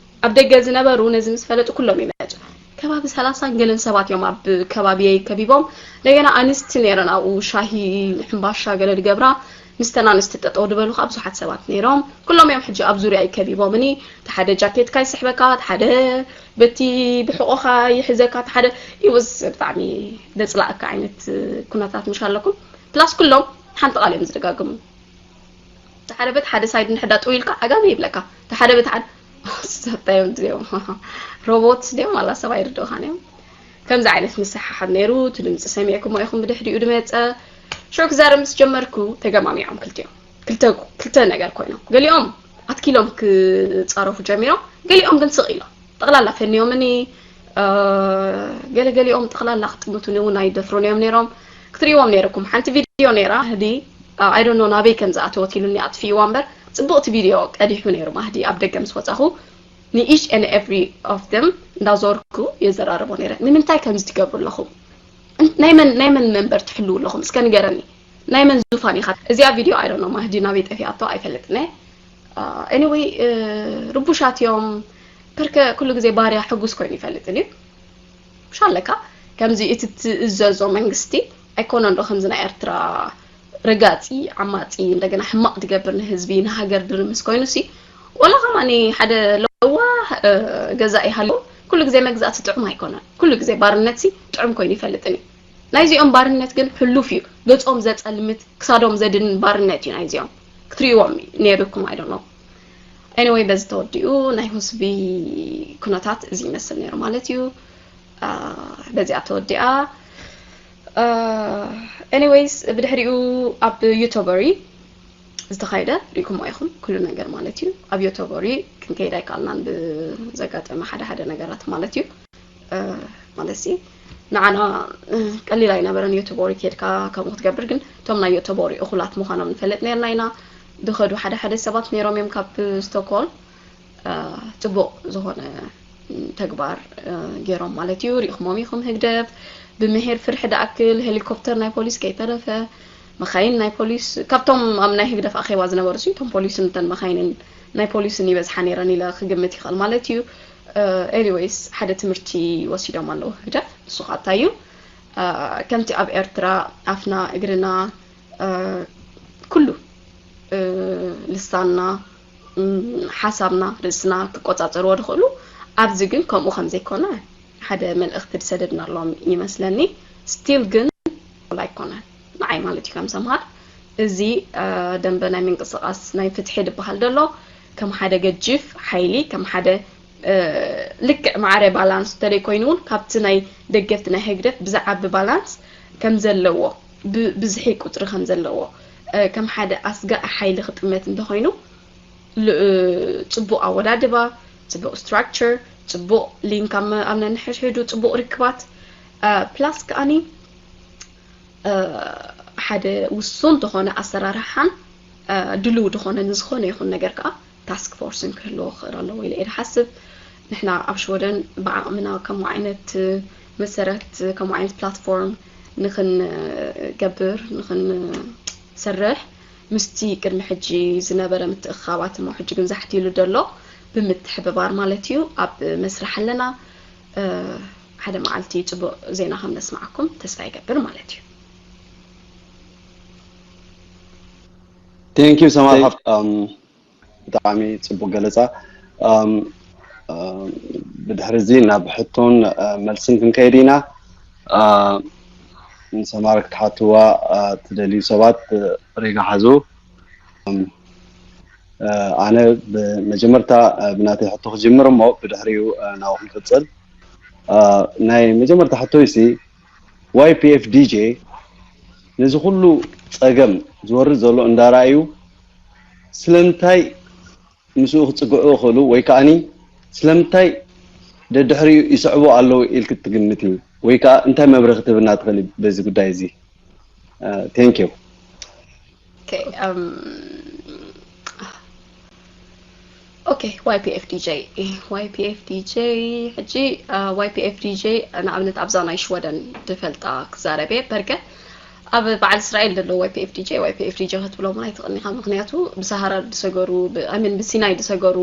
ኣብ ደገ ዝነበሩ ነዚ ምስ ፈለጡ ኩሎም ይመፁ ከባቢ ሰላሳን ገለን ሰባት እዮም ኣብ ከባቢየይ ከቢቦም እንደገና ኣንስቲ ነይረን ኣብኡ ሻሂ ሕምባሻ ገለ ዝገብራ ምስተን ኣንስቲ ጠጠው ዝበሉ ከዓ ብዙሓት ሰባት ነይሮም ኩሎም እዮም ሕጂ ኣብ ዙርያ ከቢቦምኒ እቲ ሓደ ጃኬትካ ይስሕበካ እቲ ሓደ በቲ ብሕቆኻ ይሕዘካ እቲ ሓደ ይውስ ብጣዕሚ ደፅላእካ ዓይነት ኩነታት ምሽ ኣለኩም ፕላስ ኩሎም ሓንቲ ቃል እዮም ዝደጋግሙ ሓደ በት ሓደ ሳይድ እንድሕዳ ጥው ኢልካ ዓጋመ ይብለካ ሓደ በት ሓደ ሰብታዮም እዮም ሮቦት ድዮም ኣላ ሰብ ኣይርድኡኻን እዮም ከምዚ ዓይነት ምስሓሓብ ነይሩ እቲ ድምፂ ሰሚዕኩሞ ኢኹም ብድሕሪኡ ድመፀ ሽዑ ክዛረብ ምስ ጀመርኩ ተገማሚዖም ክልቲኦም ክልተ ነገር ኮይኖም ገሊኦም ኣትኪሎም ክፃረፉ ጀሚሮም ገሊኦም ግን ስቕ ኢሎም ጠቕላላ ፈንዮምኒ ገለገሊኦም ጠቕላላ ክጥምቱኒ እውን ኣይደፍሩን እዮም ነይሮም ክትሪእዎም ነይርኩም ሓንቲ ቪድዮ ነይራ ህዲ ኣይዶኖ ናበይ ከም ዝኣተወት ኢሉኒ ኣጥፊእዋ እምበር ፅቡቕቲ ቪድዮ ቀዲሑ ነይሩ ማህዲ ኣብ ደገ ምስ ወፃኹ ን each and every of them እንዳዞርኩ የዘራርቦ ነይረ ንምንታይ ከምዚ ትገብሩ ኣለኹም ናይ መን ናይ መን መንበር ትሕልው ኣለኹም እስከ ንገረኒ ናይ መን ዙፋን ኢኻ እዚኣ ቪድዮ ኣይዶኖ ማህዲ ናበይ ጠፊኣቶ ኣይፈልጥን anyway ርቡሻት እዮም ፐርከ ኩሉ ግዜ ባርያ ሕጉስ ኮይኑ ይፈልጥን እዩ ምሽ ኣለካ ከምዚ እቲ ትእዘዞ መንግስቲ ኣይኮነን ዶ ከምዚ ናይ ኤርትራ ረጋፂ ዓማፂ እንደገና ሕማቕ ዝገብር ንህዝቢ ንሃገር ድርምስ ኮይኑ ሲ ወላ ከማኒ ሓደ ለዋህ ገዛ ይሃልዎ ኩሉ ግዜ መግዛእቲ ጥዑም ኣይኮነን። ኩሉ ግዜ ባርነትሲ ጥዑም ኮይኑ ይፈልጥን እዩ። ናይዚኦም ባርነት ግን ሕሉፍ እዩ። ገጾም ዘጸልምት፣ ክሳዶም ዘድንን ባርነት እዩ ናይዚኦም። ክትርእይዎም ነይሩኩም፣ I don't know። Anyway፣ በዚ ተወዲኡ ናይ ህዝቢ ኩነታት እዚ ይመስል ነይሩ ማለት እዩ። በዚኣ ተወዲኣ። Anyways፣ ብድሕሪኡ ኣብ ዩቶበሪ ዝተኻየደ ሪኢኩሞ ኢኹም፣ ኩሉ ነገር ማለት እዩ። ኣብ ዮቶቦሪ ክንከይድ ኣይከኣልናን፣ ብዘጋጠመ ሓደ ሓደ ነገራት ማለት እዩ። ማለት ሲ ንዓና ቀሊል ኣይነበረን ዮቶቦሪ ከይድካ ከምኡ ክትገብር። ግን እቶም ናይ ዮቶቦሪ እኹላት ምዃኖም ንፈልጥ ነርና ኢና። ዝኸዱ ሓደ ሓደ ሰባት ነይሮም እዮም ካብ ስቶክሆልም። ጽቡቕ ዝኾነ ተግባር ገይሮም ማለት እዩ። ሪኢኹሞም ኢኹም። ህግደፍ ብምሄር ፍርሒ ድኣክል ሄሊኮፕተር ናይ ፖሊስ ከይተረፈ፣ መኻይን ናይ ፖሊስ፣ ካብቶም ኣብ ናይ ህግደፍ ኣኼባ ዝነበሩ ሲ እቶም ፖሊስን እተን መኻይንን ናይ ፖሊስን ይበዝሓ ነይረን ኢለ ክግምት ይኽእል ማለት እዩ። Anyways፣ ሓደ ትምህርቲ ወሲዶም ኣለዉ ህግደፍ። ንሱ ከዓ እንታይ እዩ? ከምቲ ኣብ ኤርትራ ኣፍና፣ እግርና፣ ኩሉ ልሳንና፣ ሓሳብና፣ ርእስና ክቆጻጸርዎ ዝኽእሉ፣ ኣብዚ ግን ከምኡ ከም ዘይኮነ ሓደ መልእኽቲ ዝሰደድናሎም ይመስለኒ። ስቲል ግን ኣይኮነን ንዓይ ማለት እዩ ከም ሰምሃር። እዚ ደንበ ናይ ምንቅስቃስ ናይ ፍትሒ ዝበሃል ዘሎ ከም ሓደ ገጅፍ ሓይሊ፣ ከም ሓደ ልክዕ ማዕረ ባላንስ እንተደይ ኮይኑ እውን ካብቲ ናይ ደገፍቲ ናይ ህግደፍ ብዝዓቢ ባላንስ ከም ዘለዎ፣ ብዝሒ ቁጽሪ ከም ዘለዎ፣ ከም ሓደ ኣስጋኢ ሓይሊ ክጥመት እንተኾይኑ፣ ጽቡቕ ኣወዳድባ፣ ጽቡቕ ስትራክቸር፣ ጽቡቕ ሊንክ ኣብ ነንሕድሕዱ፣ ጽቡቕ ርክባት፣ ፕላስ ከኣኒ ሓደ ውሱን ዝኾነ ኣሰራርሓን ድልው ዝኾነ ንዝኾነ ይኹን ነገር ከኣ ታስክ ፎርስን ክህልዎ ክኽእል ኣለዎ ኢለ እየ ዝሓስብ። ንሕና ኣብ ሽወደን ብዓቕምና ከምኡ ዓይነት መሰረት፣ ከምኡ ዓይነት ፕላትፎርም ንኽንገብር፣ ንኽንሰርሕ ምስቲ ቅድሚ ሕጂ ዝነበረ ምትእኽኻባት እሞ ሕጂ ግን ዛሕት ኢሉ ዘሎ ብምትሕብባር ማለት እዩ ኣብ መስርሕ ኣለና። ሓደ መዓልቲ ጽቡቕ ዜና ከም ነስማዓኩም ተስፋ ይገብር ማለት እዩ። Thank you ሰማር ሓፍት ብጣዕሚ ጽቡቅ ገለጻ። ብድሕሪ እዚ ናብ ሕቶን መልስን ክንከይድ ኢና። ንሰማር ክትሓትዋ ትደልዩ ሰባት ሬጋ ሓዙ። ኣነ ብመጀመርታ ብናተይ ሕቶ ክጅምር እሞ ብድሕሪኡ ናብኹም ክቅጽል። ናይ መጀመርታ ሕቶይ ሲ ዋይ ፒ ኤፍ ዲ ጄ ነዚ ኩሉ ጸገም ዝወርድ ዘሎ እንዳረኣዩ ስለምንታይ ምስኡ ክጽግዑ ይኽእሉ ወይ ከኣኒ ስለምንታይ ደድሕሪኡ ይስዕቡ ኣለዉ ኢልክ ትግምቲ ወይ ከኣ እንታይ መብርሂ ክትህብና ትኽእሊ በዚ ጉዳይ እዚ? Thank you። Okay, um, okay, ዋይ ፒ ኤፍ ዲ ጄ፣ ዋይ ፒ ኤፍ ዲ ጄ፣ ሕጂ ዋይ ፒ ኤፍ ዲ ጄ ንኣብነት ኣብዛ ናይ ሽወደን ዝፈልጣ ክዛረብ እየ። በርገ ኣብ በዓል እስራኤል ዘለዉ ዋይ ፒ ኤፍ ዲ ጄ፣ ዋይ ፒ ኤፍ ዲ ጄ ክትብሎም እውን ኣይትኽእልን ኢኻ። ምኽንያቱ ብሰሃራ ዝሰገሩ፣ ብ-፣ I mean ብሲናይ ዝሰገሩ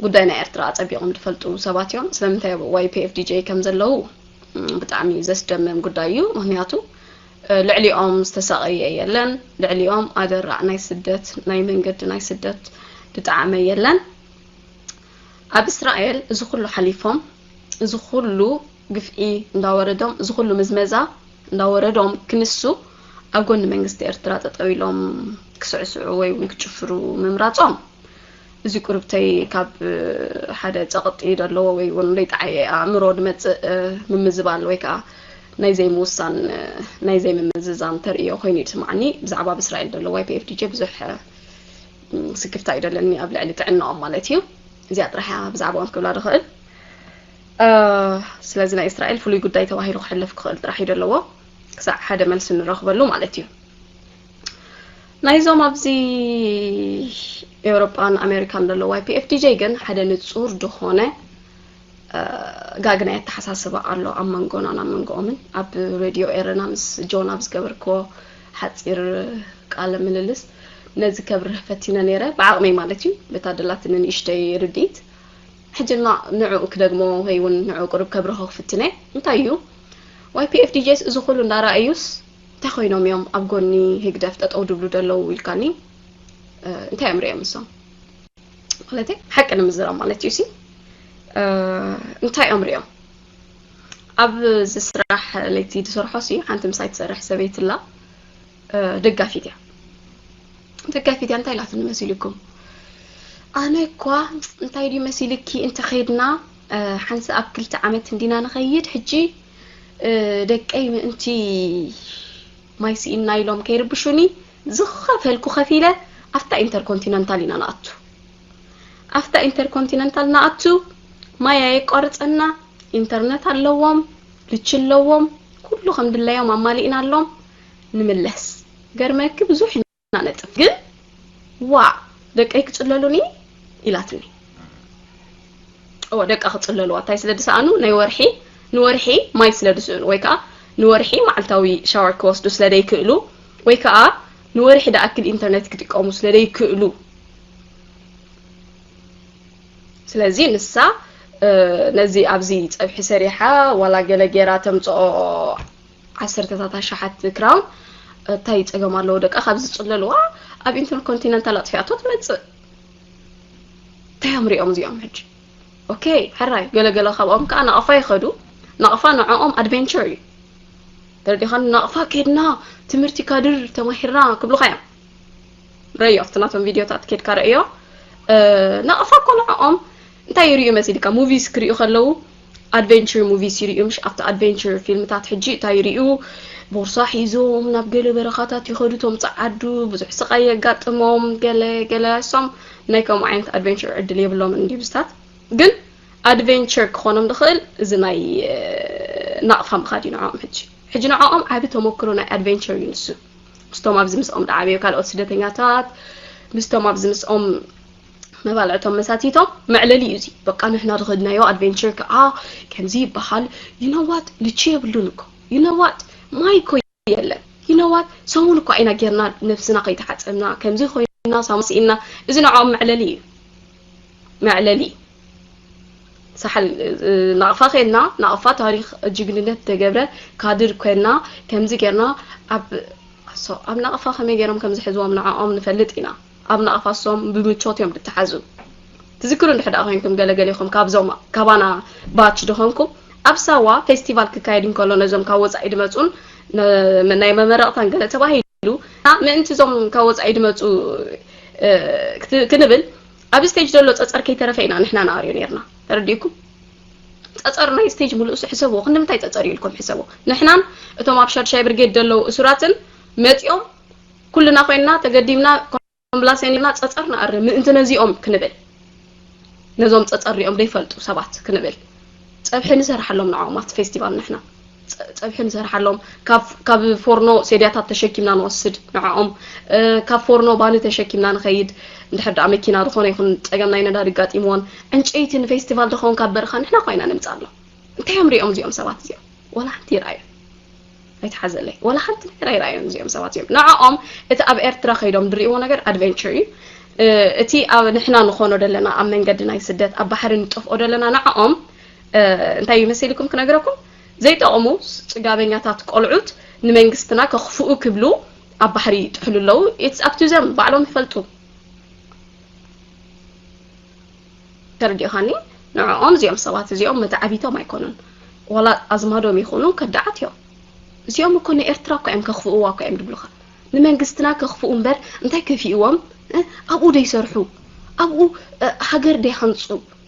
ጉዳይ ናይ ኤርትራ ኣጸቢቖም ዝፈልጡ ሰባት እዮም። ስለምንታይ ኣብ ዋይ ፒ ኤፍ ዲ ጄ ከም ዘለዉ ብጣዕሚ ዘስደምም ጉዳይ እዩ። ምኽንያቱ ልዕሊኦም ዝተሳቐየ የለን፣ ልዕሊኦም ኣደራዕ ናይ ስደት ናይ መንገዲ ናይ ስደት ዝጠዓመ የለን። ኣብ እስራኤል እዚ ኩሉ ሓሊፎም፣ እዚ ኩሉ ግፍዒ እንዳወረዶም፣ እዚ ኩሉ ምዝመዛ እንዳወረዶም ክንሱ ኣብ ጎኒ መንግስቲ ኤርትራ ጠጠው ኢሎም ክስዕስዑ ወይ እውን ክጭፍሩ ምምራጾም እዚ ቁርብተይ ካብ ሓደ ጸቕጢ ዘለዎ ወይ እውን ዘይጠዓየ ኣእምሮ ዝመጽእ ምምዝባል ወይ ከዓ ናይ ዘይምውሳን ናይ ዘይምምዝዛን ተርእዮ ኮይኑ እዩ ዝስምዓኒ። ብዛዕባ ኣብ እስራኤል ዘሎ ዋይ ፒ ኤፍ ዲ ጄ ብዙሕ ስክፍታ እዩ ዘለኒ ኣብ ልዕሊ ጥዕናኦም ማለት እዩ። እዚኣ ጥራሕ እያ ብዛዕባኦም ክብላ ዝኽእል። ስለዚ ናይ እስራኤል ፍሉይ ጉዳይ ተባሂሉ ክሕለፍ ክኽእል ጥራሕ እዩ ዘለዎ። ክሳዕ ሓደ መልሲ ንረኽበሉ ማለት እዩ። ናይዞም ኣብዚ ኤውሮጳን ኣሜሪካን ዘለዉ ዋይ ፒ ኤፍ ዲ ጄ ግን ሓደ ንጹር ዝኾነ ጋግ ናይ ኣተሓሳስባ ኣሎ ኣብ መንጎናን ኣብ መንጎኦምን። ኣብ ሬድዮ ኤረና ምስ ጆን ኣብ ዝገበርክዎ ሓጺር ቃለ ምልልስ ነዚ ከብርህ ፈቲነ ነይረ፣ ብዓቕመይ ማለት እዩ፣ በታ ደላትኒ ንእሽተይ ርድኢት። ሕጂ ድማ ንዕኡ ክደግሞ ወይ እውን ንዕኡ ቁሩብ ከብርሆ ክፍትነ። እንታይ እዩ ዋይ ፒ ኤፍ ዲ ጄስ እዚ ኩሉ እንዳረኣዩስ እንታይ ኮይኖም እዮም ኣብ ጎኒ ህግደፍ ጠጠው ድብሉ ደለዉ ኢልካኒ? እንታይ እዮም ሪኦም ንሶም? ማለተይ ሓቂ ንምዝራብ ማለት እዩ ሲ እንታይ እዮም ሪኦም? ኣብ ዝስራሕ ለይቲ ዝሰርሖ ሲ ሓንቲ ምሳይ ትሰርሕ ሰበይቲ ኣላ። ደጋፊት እያ። ደጋፊት እያ። እንታይ ኢላትኒ መሲልኩም? ኣነ እኳ እንታይ ድዩ መሲልኪ፣ እንተኸይድና ሓንሳእ ኣብ ክልተ ዓመት እንዲና ንኸይድ፣ ሕጂ ደቀይ ምእንቲ ማይ ስኢና ኢሎም ከይርብሹኒ ዝኸፈልኩ ከፊለ ኣብታ ኢንተርኮንቲነንታል ኢና ንኣቱ። ኣብታ ኢንተርኮንቲነንታል ንኣቱ፣ ማይ ኣየቋርጸና፣ ኢንተርነት ኣለዎም፣ ልቺ ኣለዎም፣ ኩሉ ከም ድላዮም ኣማሊእናሎም ንምለስ። ገርመኪ ብዙሕ ኢና ነጥፍ። ግን ዋ ደቀይ ክጽለሉኒ ኢላትኒ። እወ ደቃ ክጽለሉዋ፣ እንታይ ስለ ዝሰኣኑ፣ ናይ ወርሒ፣ ንወርሒ ማይ ስለ ዝስእኑ፣ ወይ ከኣ ንወርሒ መዓልታዊ ሻወር ክወስዱ ስለ ዘይክእሉ፣ ወይ ከኣ ንወርሒ ደኣክል ኢንተርነት ክጥቀሙ ስለ ዘይክእሉ። ስለዚ ንሳ ነዚ ኣብዚ ጸብሒ ሰሪሓ ዋላ ገለ ጌራ ተምጽኦ ዓሰርተታት ኣሽሓት ክራውን እንታይ ጸገም ኣለዎ? ደቃ ካብ ዝጽለልዋ ኣብ ኢንተርኮንቲነንታል ኣጥፊኣቶ ትመጽእ። እንታይ እዮም ሪኦም እዚኦም ሕጂ? ኦኬ፣ ሕራይ ገለገለ ካብኦም ከዓ ናቕፋ ይኸዱ። ናቕፋ ንዕኦም ኣድቬንቸር እዩ። ተረዲኻኒ? ናቕፋ ከድና ትምህርቲ ካድር ተማሂርና ክብሉኻ እዮም። ረዮ ኣብቲ ናቶም ቪድዮታት ኬድካ ረእዮ። ናቕፋ እኮ ንዕኦም እንታይ ይርእዩ መሲልካ? ሙቪስ ክርእዩ ከለዉ ኣድቨንቸር ሙቪስ ይርእዩ። ምሽ ኣብቲ ኣድቨንቸር ፊልምታት ሕጂ እንታይ ይርእዩ? ቦርሳ ሒዞም ናብ ገለ በረኻታት ይኸዱ። እቶም ጸዓዱ ብዙሕ ስቓይ የጋጥሞም። ገለ ገለ እሶም ናይ ከምኡ ዓይነት ኣድቨንቸር ዕድል የብሎምን እንዲብስታት። ግን ኣድቨንቸር ክኾኖም ዝኽእል እዚ ናይ ናቕፋ ምኻድ እዩ ንዕኦም። ሕጂ ሕጂ ንዕኦም ዓቢ ተመክሮ ናይ ኣድቨንቸር እዩ ንሱ። ምስቶም ኣብዚ ምስኦም ዝዓበዩ ካልኦት ስደተኛታት፣ ምስቶም ኣብዚ ምስኦም መባልዕቶም መሳቲቶም መዕለሊ እዩ እዚ። በቃ ንሕና ዝኸድናዮ ኣድቨንቸር ከዓ ከምዚ ይበሃል። You know what? ልቺ የብሉን እኮ። You know what? ማይ እኮ የለን። You know what? ሰሙን እኳ ኢና ጌርና ነብስና ከይተሓጸብና፣ ከምዚ ኮይና ሳሙና ስኢና። እዚ ንዕኦም መዕለሊ እዩ። መዕለሊ። ሳሕል ናቕፋ ኮይና፣ ናቕፋ ታሪኽ ጅግንነት ተገብረ ካድር ኮይና፣ ከምዚ ጌርና ኣብ ኣብ ናቕፋ ከመይ ገይሮም ከም ዝሕዝዎም ንዕኦም ንፈልጥ ኢና። ኣብ ናቕፋ እሶም ብምቾት እዮም ዝተሓዙ። ትዝክሩ እንድሕር ደኣ ኮይንኩም ገለገሌኹም ካብዞም ካባና ባች ድኾንኩም ኣብ ሳዋ ፌስቲቫል ክካየድ እንከሎ ነዞም ካብ ወጻኢ ድመጹን ናይ መመረቕታን ገለ ተባሂሉ ምእንቲ እዞም ካብ ወጻኢ ድመጹ ክንብል ኣብ ስቴጅ ዘሎ ጸጸር ከይተረፈ ኢና ንሕና ንኣርዮ ነርና። ተረዲእኩም? ጸጸር ናይ ስቴጅ ምሉእሱ ሕሰብዎ። ክንዲ ምንታይ ጸጸር እዩ ኢልኩም ሕሰብዎ። ንሕናን እቶም ኣብ ሻድሻይ ብርጌድ ዘለዉ እሱራትን መጺኦም ኩልና ኮይንና ተገዲምና ኮምብላሴንና ጸጸር ንኣርም ምእንቲ ነዚኦም ክንብል ነዞም ጸጸር ሪኦም ዘይፈልጡ ሰባት ክንብል ጸብሒ ንሰርሓሎም ንዕኦም ኣብቲ ፌስቲቫል ንሕና ጸብሒ ንሰርሓሎም ካብ ፎርኖ ሴድያታት ተሸኪምና ንወስድ ንዕኦም ካብ ፎርኖ ባኒ ተሸኪምና ንኸይድ እንድሕር ደኣ መኪና ዝኾነ ይኹን ጸገም ናይ ነዳዲ ጋጢምዎን ዕንጨይቲ ንፌስቲቫል ዝኸውን ካብ በረኻ ንሕና ኮይና ንምጻሎም እንታይ እዮም ሪኦም እዚኦም ሰባት እዚኦም ወላ ሓንቲ ይርኣዮም ኣይትሓዘለይ ወላ ሓንቲ ነገር ኣይረኣዮም እዚኦም ሰባት እዚኦም ንዕኦም እቲ ኣብ ኤርትራ ከይዶም ዝርእይዎ ነገር ኣድቨንቸር እዩ እቲ ኣብ ንሕና ንኾኖ ዘለና ኣብ መንገዲ ናይ ስደት ኣብ ባሕሪ ንጠፍኦ ዘለና ንዕኦም እንታይ እዩ መሲልኩም ክነግረኩም ዘይጠቕሙ ጽጋበኛታት ቆልዑት ንመንግስትና ከኽፍኡ ክብሉ ኣብ ባሕሪ ይጥሕሉ ኣለዉ it's up to them ባዕሎም ይፈልጡ ተረዲእኻኒ ንዕኦም እዚኦም ሰባት እዚኦም መተዓቢቶም ኣይኮኑን ዋላ ኣዝማዶም ይኹኑ ከዳዓት እዮም እዚኦም እኮ ንኤርትራ እኮ እዮም ከኽፍእዋ እኮ እዮም ድብሉኻ ንመንግስትና ከኽፍኡ እምበር እንታይ ከፊእዎም ኣብኡ ደይሰርሑ ኣብኡ ሃገር ደይሃንፁ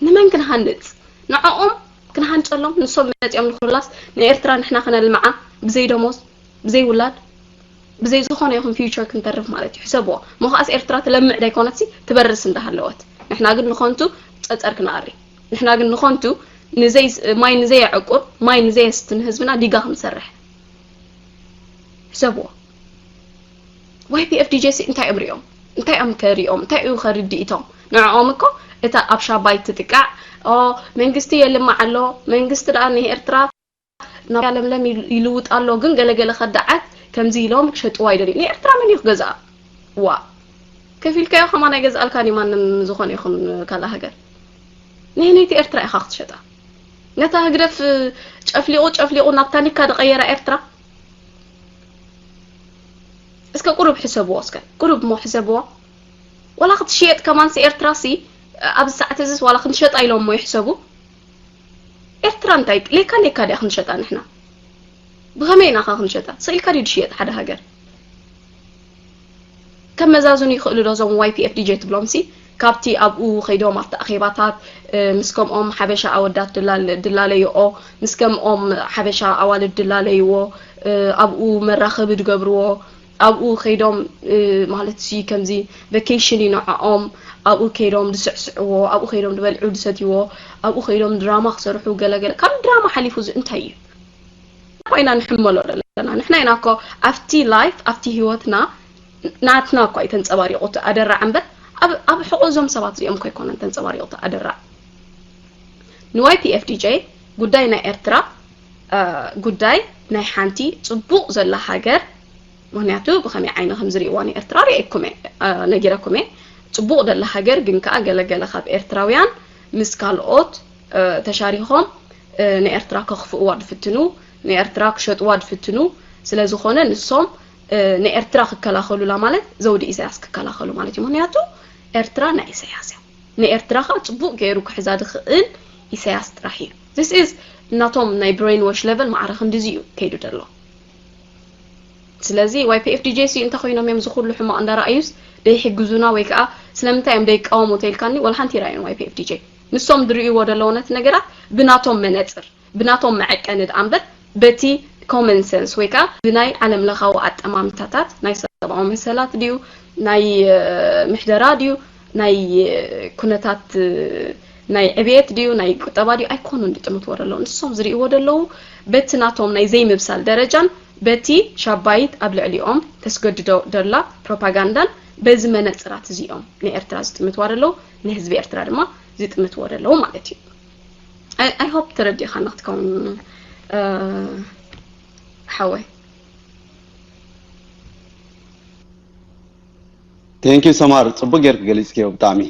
ንመን ክንሃንፅ ንዕኦም ክንሃንፀሎም ንሶም መፂኦም ንኹላስ ንኤርትራ ንሕና ክነልምዓ ብዘይ ደሞዝ ብዘይ ውላድ ብዘይ ዝኾነ ይኹን ፊውቸር ክንተርፍ ማለት እዩ ሕሰብዎ ሞኸኣስ ኤርትራ ትለምዕ ደይኮነትሲ ትበርስ እንዳሃለወት ንሕና ግን ንኾንቱ ፀፀር ክንኣሪ ንሕና ግን ንኾንቱ ንዘይ ማይ ንዘይ ኣዕቁር ማይ ንዘይ ኣስትን ህዝብና ዲጋ ክንሰርሕ ሕሰብዎ ዋይ ፒ ኤፍ ዲ ጄ ሲ እንታይ እዮም ሪኦም እንታይ እዮም ከሪኦም እንታይ እዩ ከርድኢቶም ንዕኦም እኮ እታ ኣብ ሻባይ ትጥቃዕ መንግስቲ የልምዕ ኣሎ መንግስቲ ደኣ ንኤርትራ ናብ ለምለም ይልውጥ ኣሎ ግን ገለገለ ከዳዓት ከምዚ ኢሎም ክሸጥዋ ይደልዩ ንኤርትራ መን እዩ ክገዝኣ ዋ ከፊልካዮ ከማን ኣይገዝኣልካን እዩ ማንም ዝኾነ ይኹን ካልእ ሃገር ንህነይቲ ኤርትራ ኢኻ ክትሸጣ ነታ ህግደፍ ጨፍሊቑ ጨፍሊቑ ናብ ታኒካ ዝቐየራ ኤርትራ እስከ ቁሩብ ሕሰብዎ እስከ ቁሩብ እሞ ሕሰብዎ ወላ ክትሽየጥ ከማንሲ ኤርትራሲ ኣብዚ ሰዓት እዚስ ዋላ ክንሸጣ ኢሎም እሞ ይሕሰቡ ኤርትራ እንታይ ሌካ ሌካ ድያ ክንሸጣ ንሕና? ብኸመይ ኢና ኸ ክንሸጣ? ስኢልካ ድዩ ዝሽየጥ ሓደ ሃገር? ከመዛዝኑ ይኽእሉ ዶ እዞም ዋይ ፒ ኤፍ ዲ ጄ ትብሎም ሲ? ካብቲ ኣብኡ ኸይዶም ኣብቲ ኣኼባታት ምስ ከምኦም ሓበሻ ኣወዳት ድላለይኦ፣ ምስ ከምኦም ሓበሻ ኣዋልድ ድላለይዎ፣ ኣብኡ መራኸቢ ድገብርዎ፣ ኣብኡ ኸይዶም ማለት ሲ ከምዚ ቨኬሽን ይንዕኦም፣ ኣብኡ ከይዶም ድስዕስዕዎ፣ ኣብኡ ኸይዶም ድበልዑ ድሰትይዎ፣ ኣብኡ ኸይዶም ድራማ ክሰርሑ ገለገለ። ካብ ድራማ ሓሊፉ እዚ እንታይ እዩ? እኮ ኢና ንሕመሎ ዘለና። ንሕና ኢና እኮ ኣብቲ ላይፍ ኣብቲ ህይወትና ናትና እኮ ኣይተንጸባሪቑ እቲ ኣደራዕ እምበር ኣብ ኣብ ሕቖ እዞም ሰባት እዚኦም እኮ ኣይኮነን ተንጸባሪቑ እቲ ኣደራዕ። ንዋይ ፒ ኤፍ ዲ ጄ ጉዳይ ናይ ኤርትራ ጉዳይ ናይ ሓንቲ ጽቡቕ ዘላ ሃገር፣ ምክንያቱ ብኸመይ ዓይኒ ከም ዝርእይዋ ንኤርትራ ርእየኩም እየ፣ ነጊረኩም እየ። ጽቡቕ ዘላ ሃገር ግን ከኣ ገለገለ ካብ ኤርትራውያን ምስ ካልኦት ተሻሪኾም ንኤርትራ ከኽፍእዋ ዝፍትኑ፣ ንኤርትራ ክሸጥዋ ዝፍትኑ ስለ ዝኾነ ንሶም ንኤርትራ ክከላኸሉላ ማለት ዘውዲ ኢሳያስ ክከላኸሉ ማለት እዩ። ምክንያቱ ኤርትራ ናይ ኢሳያስ እያ። ንኤርትራ ከዓ ጽቡቕ ገይሩ ክሕዛ ዝኽእል ኢሳያስ ጥራሕ እዩ። This is እናቶም ናይ ብሬን ዎሽ ሌቨል ማዕረ ክንድዚ እዩ ከይዱ ዘሎ። ስለዚ ዋይ ፒ ኤፍ ዲ ጄ ሲ እንተኮይኖም እዮም ዝኩሉ ሕማቕ እንዳረኣዩስ ደይሕግዙና ወይ ከዓ ስለምንታይ እዮም ደይቃወሙ ተይልካኒ ወላ ሓንቲ ይረኣዩን ዋይ ፒ ኤፍ ዲ ጄ። ንሶም ዝርእይዎ ዘለዉ ነቲ ነገራት ብናቶም መነፅር ብናቶም መዐቀኒ ደኣ እምበር በቲ ኮመን ሰንስ ወይ ከዓ ብናይ ዓለም ለኻዊ ኣጠማምታታት ናይ ሰብኣዊ መሰላት ድዩ ናይ ምሕደራ ድዩ ናይ ኩነታት ናይ ዕብየት ድዩ ናይ ቁጠባ ድዩ ኣይኮኑን ዝጥምትዎ ዘለዉ። ንሶም ዝርእይዎ ዘለዉ በቲ ናቶም ናይ ዘይምብሳል ደረጃን በቲ ሻባይት ኣብ ልዕሊኦም ተስገድዶ ደላ ፕሮፓጋንዳን በዚ መነፅራት እዚኦም ንኤርትራ ዝጥምትዋ ዘለዉ ንህዝቢ ኤርትራ ድማ ዝጥምትዎ ዘለዉ ማለት እዩ። I hope ተረዲእኻና ክትከውን ሓወይ። Thank you ሰማር፣ ጽቡቅ ጌርክ ገሊጽክዮ ብጣዕሚ።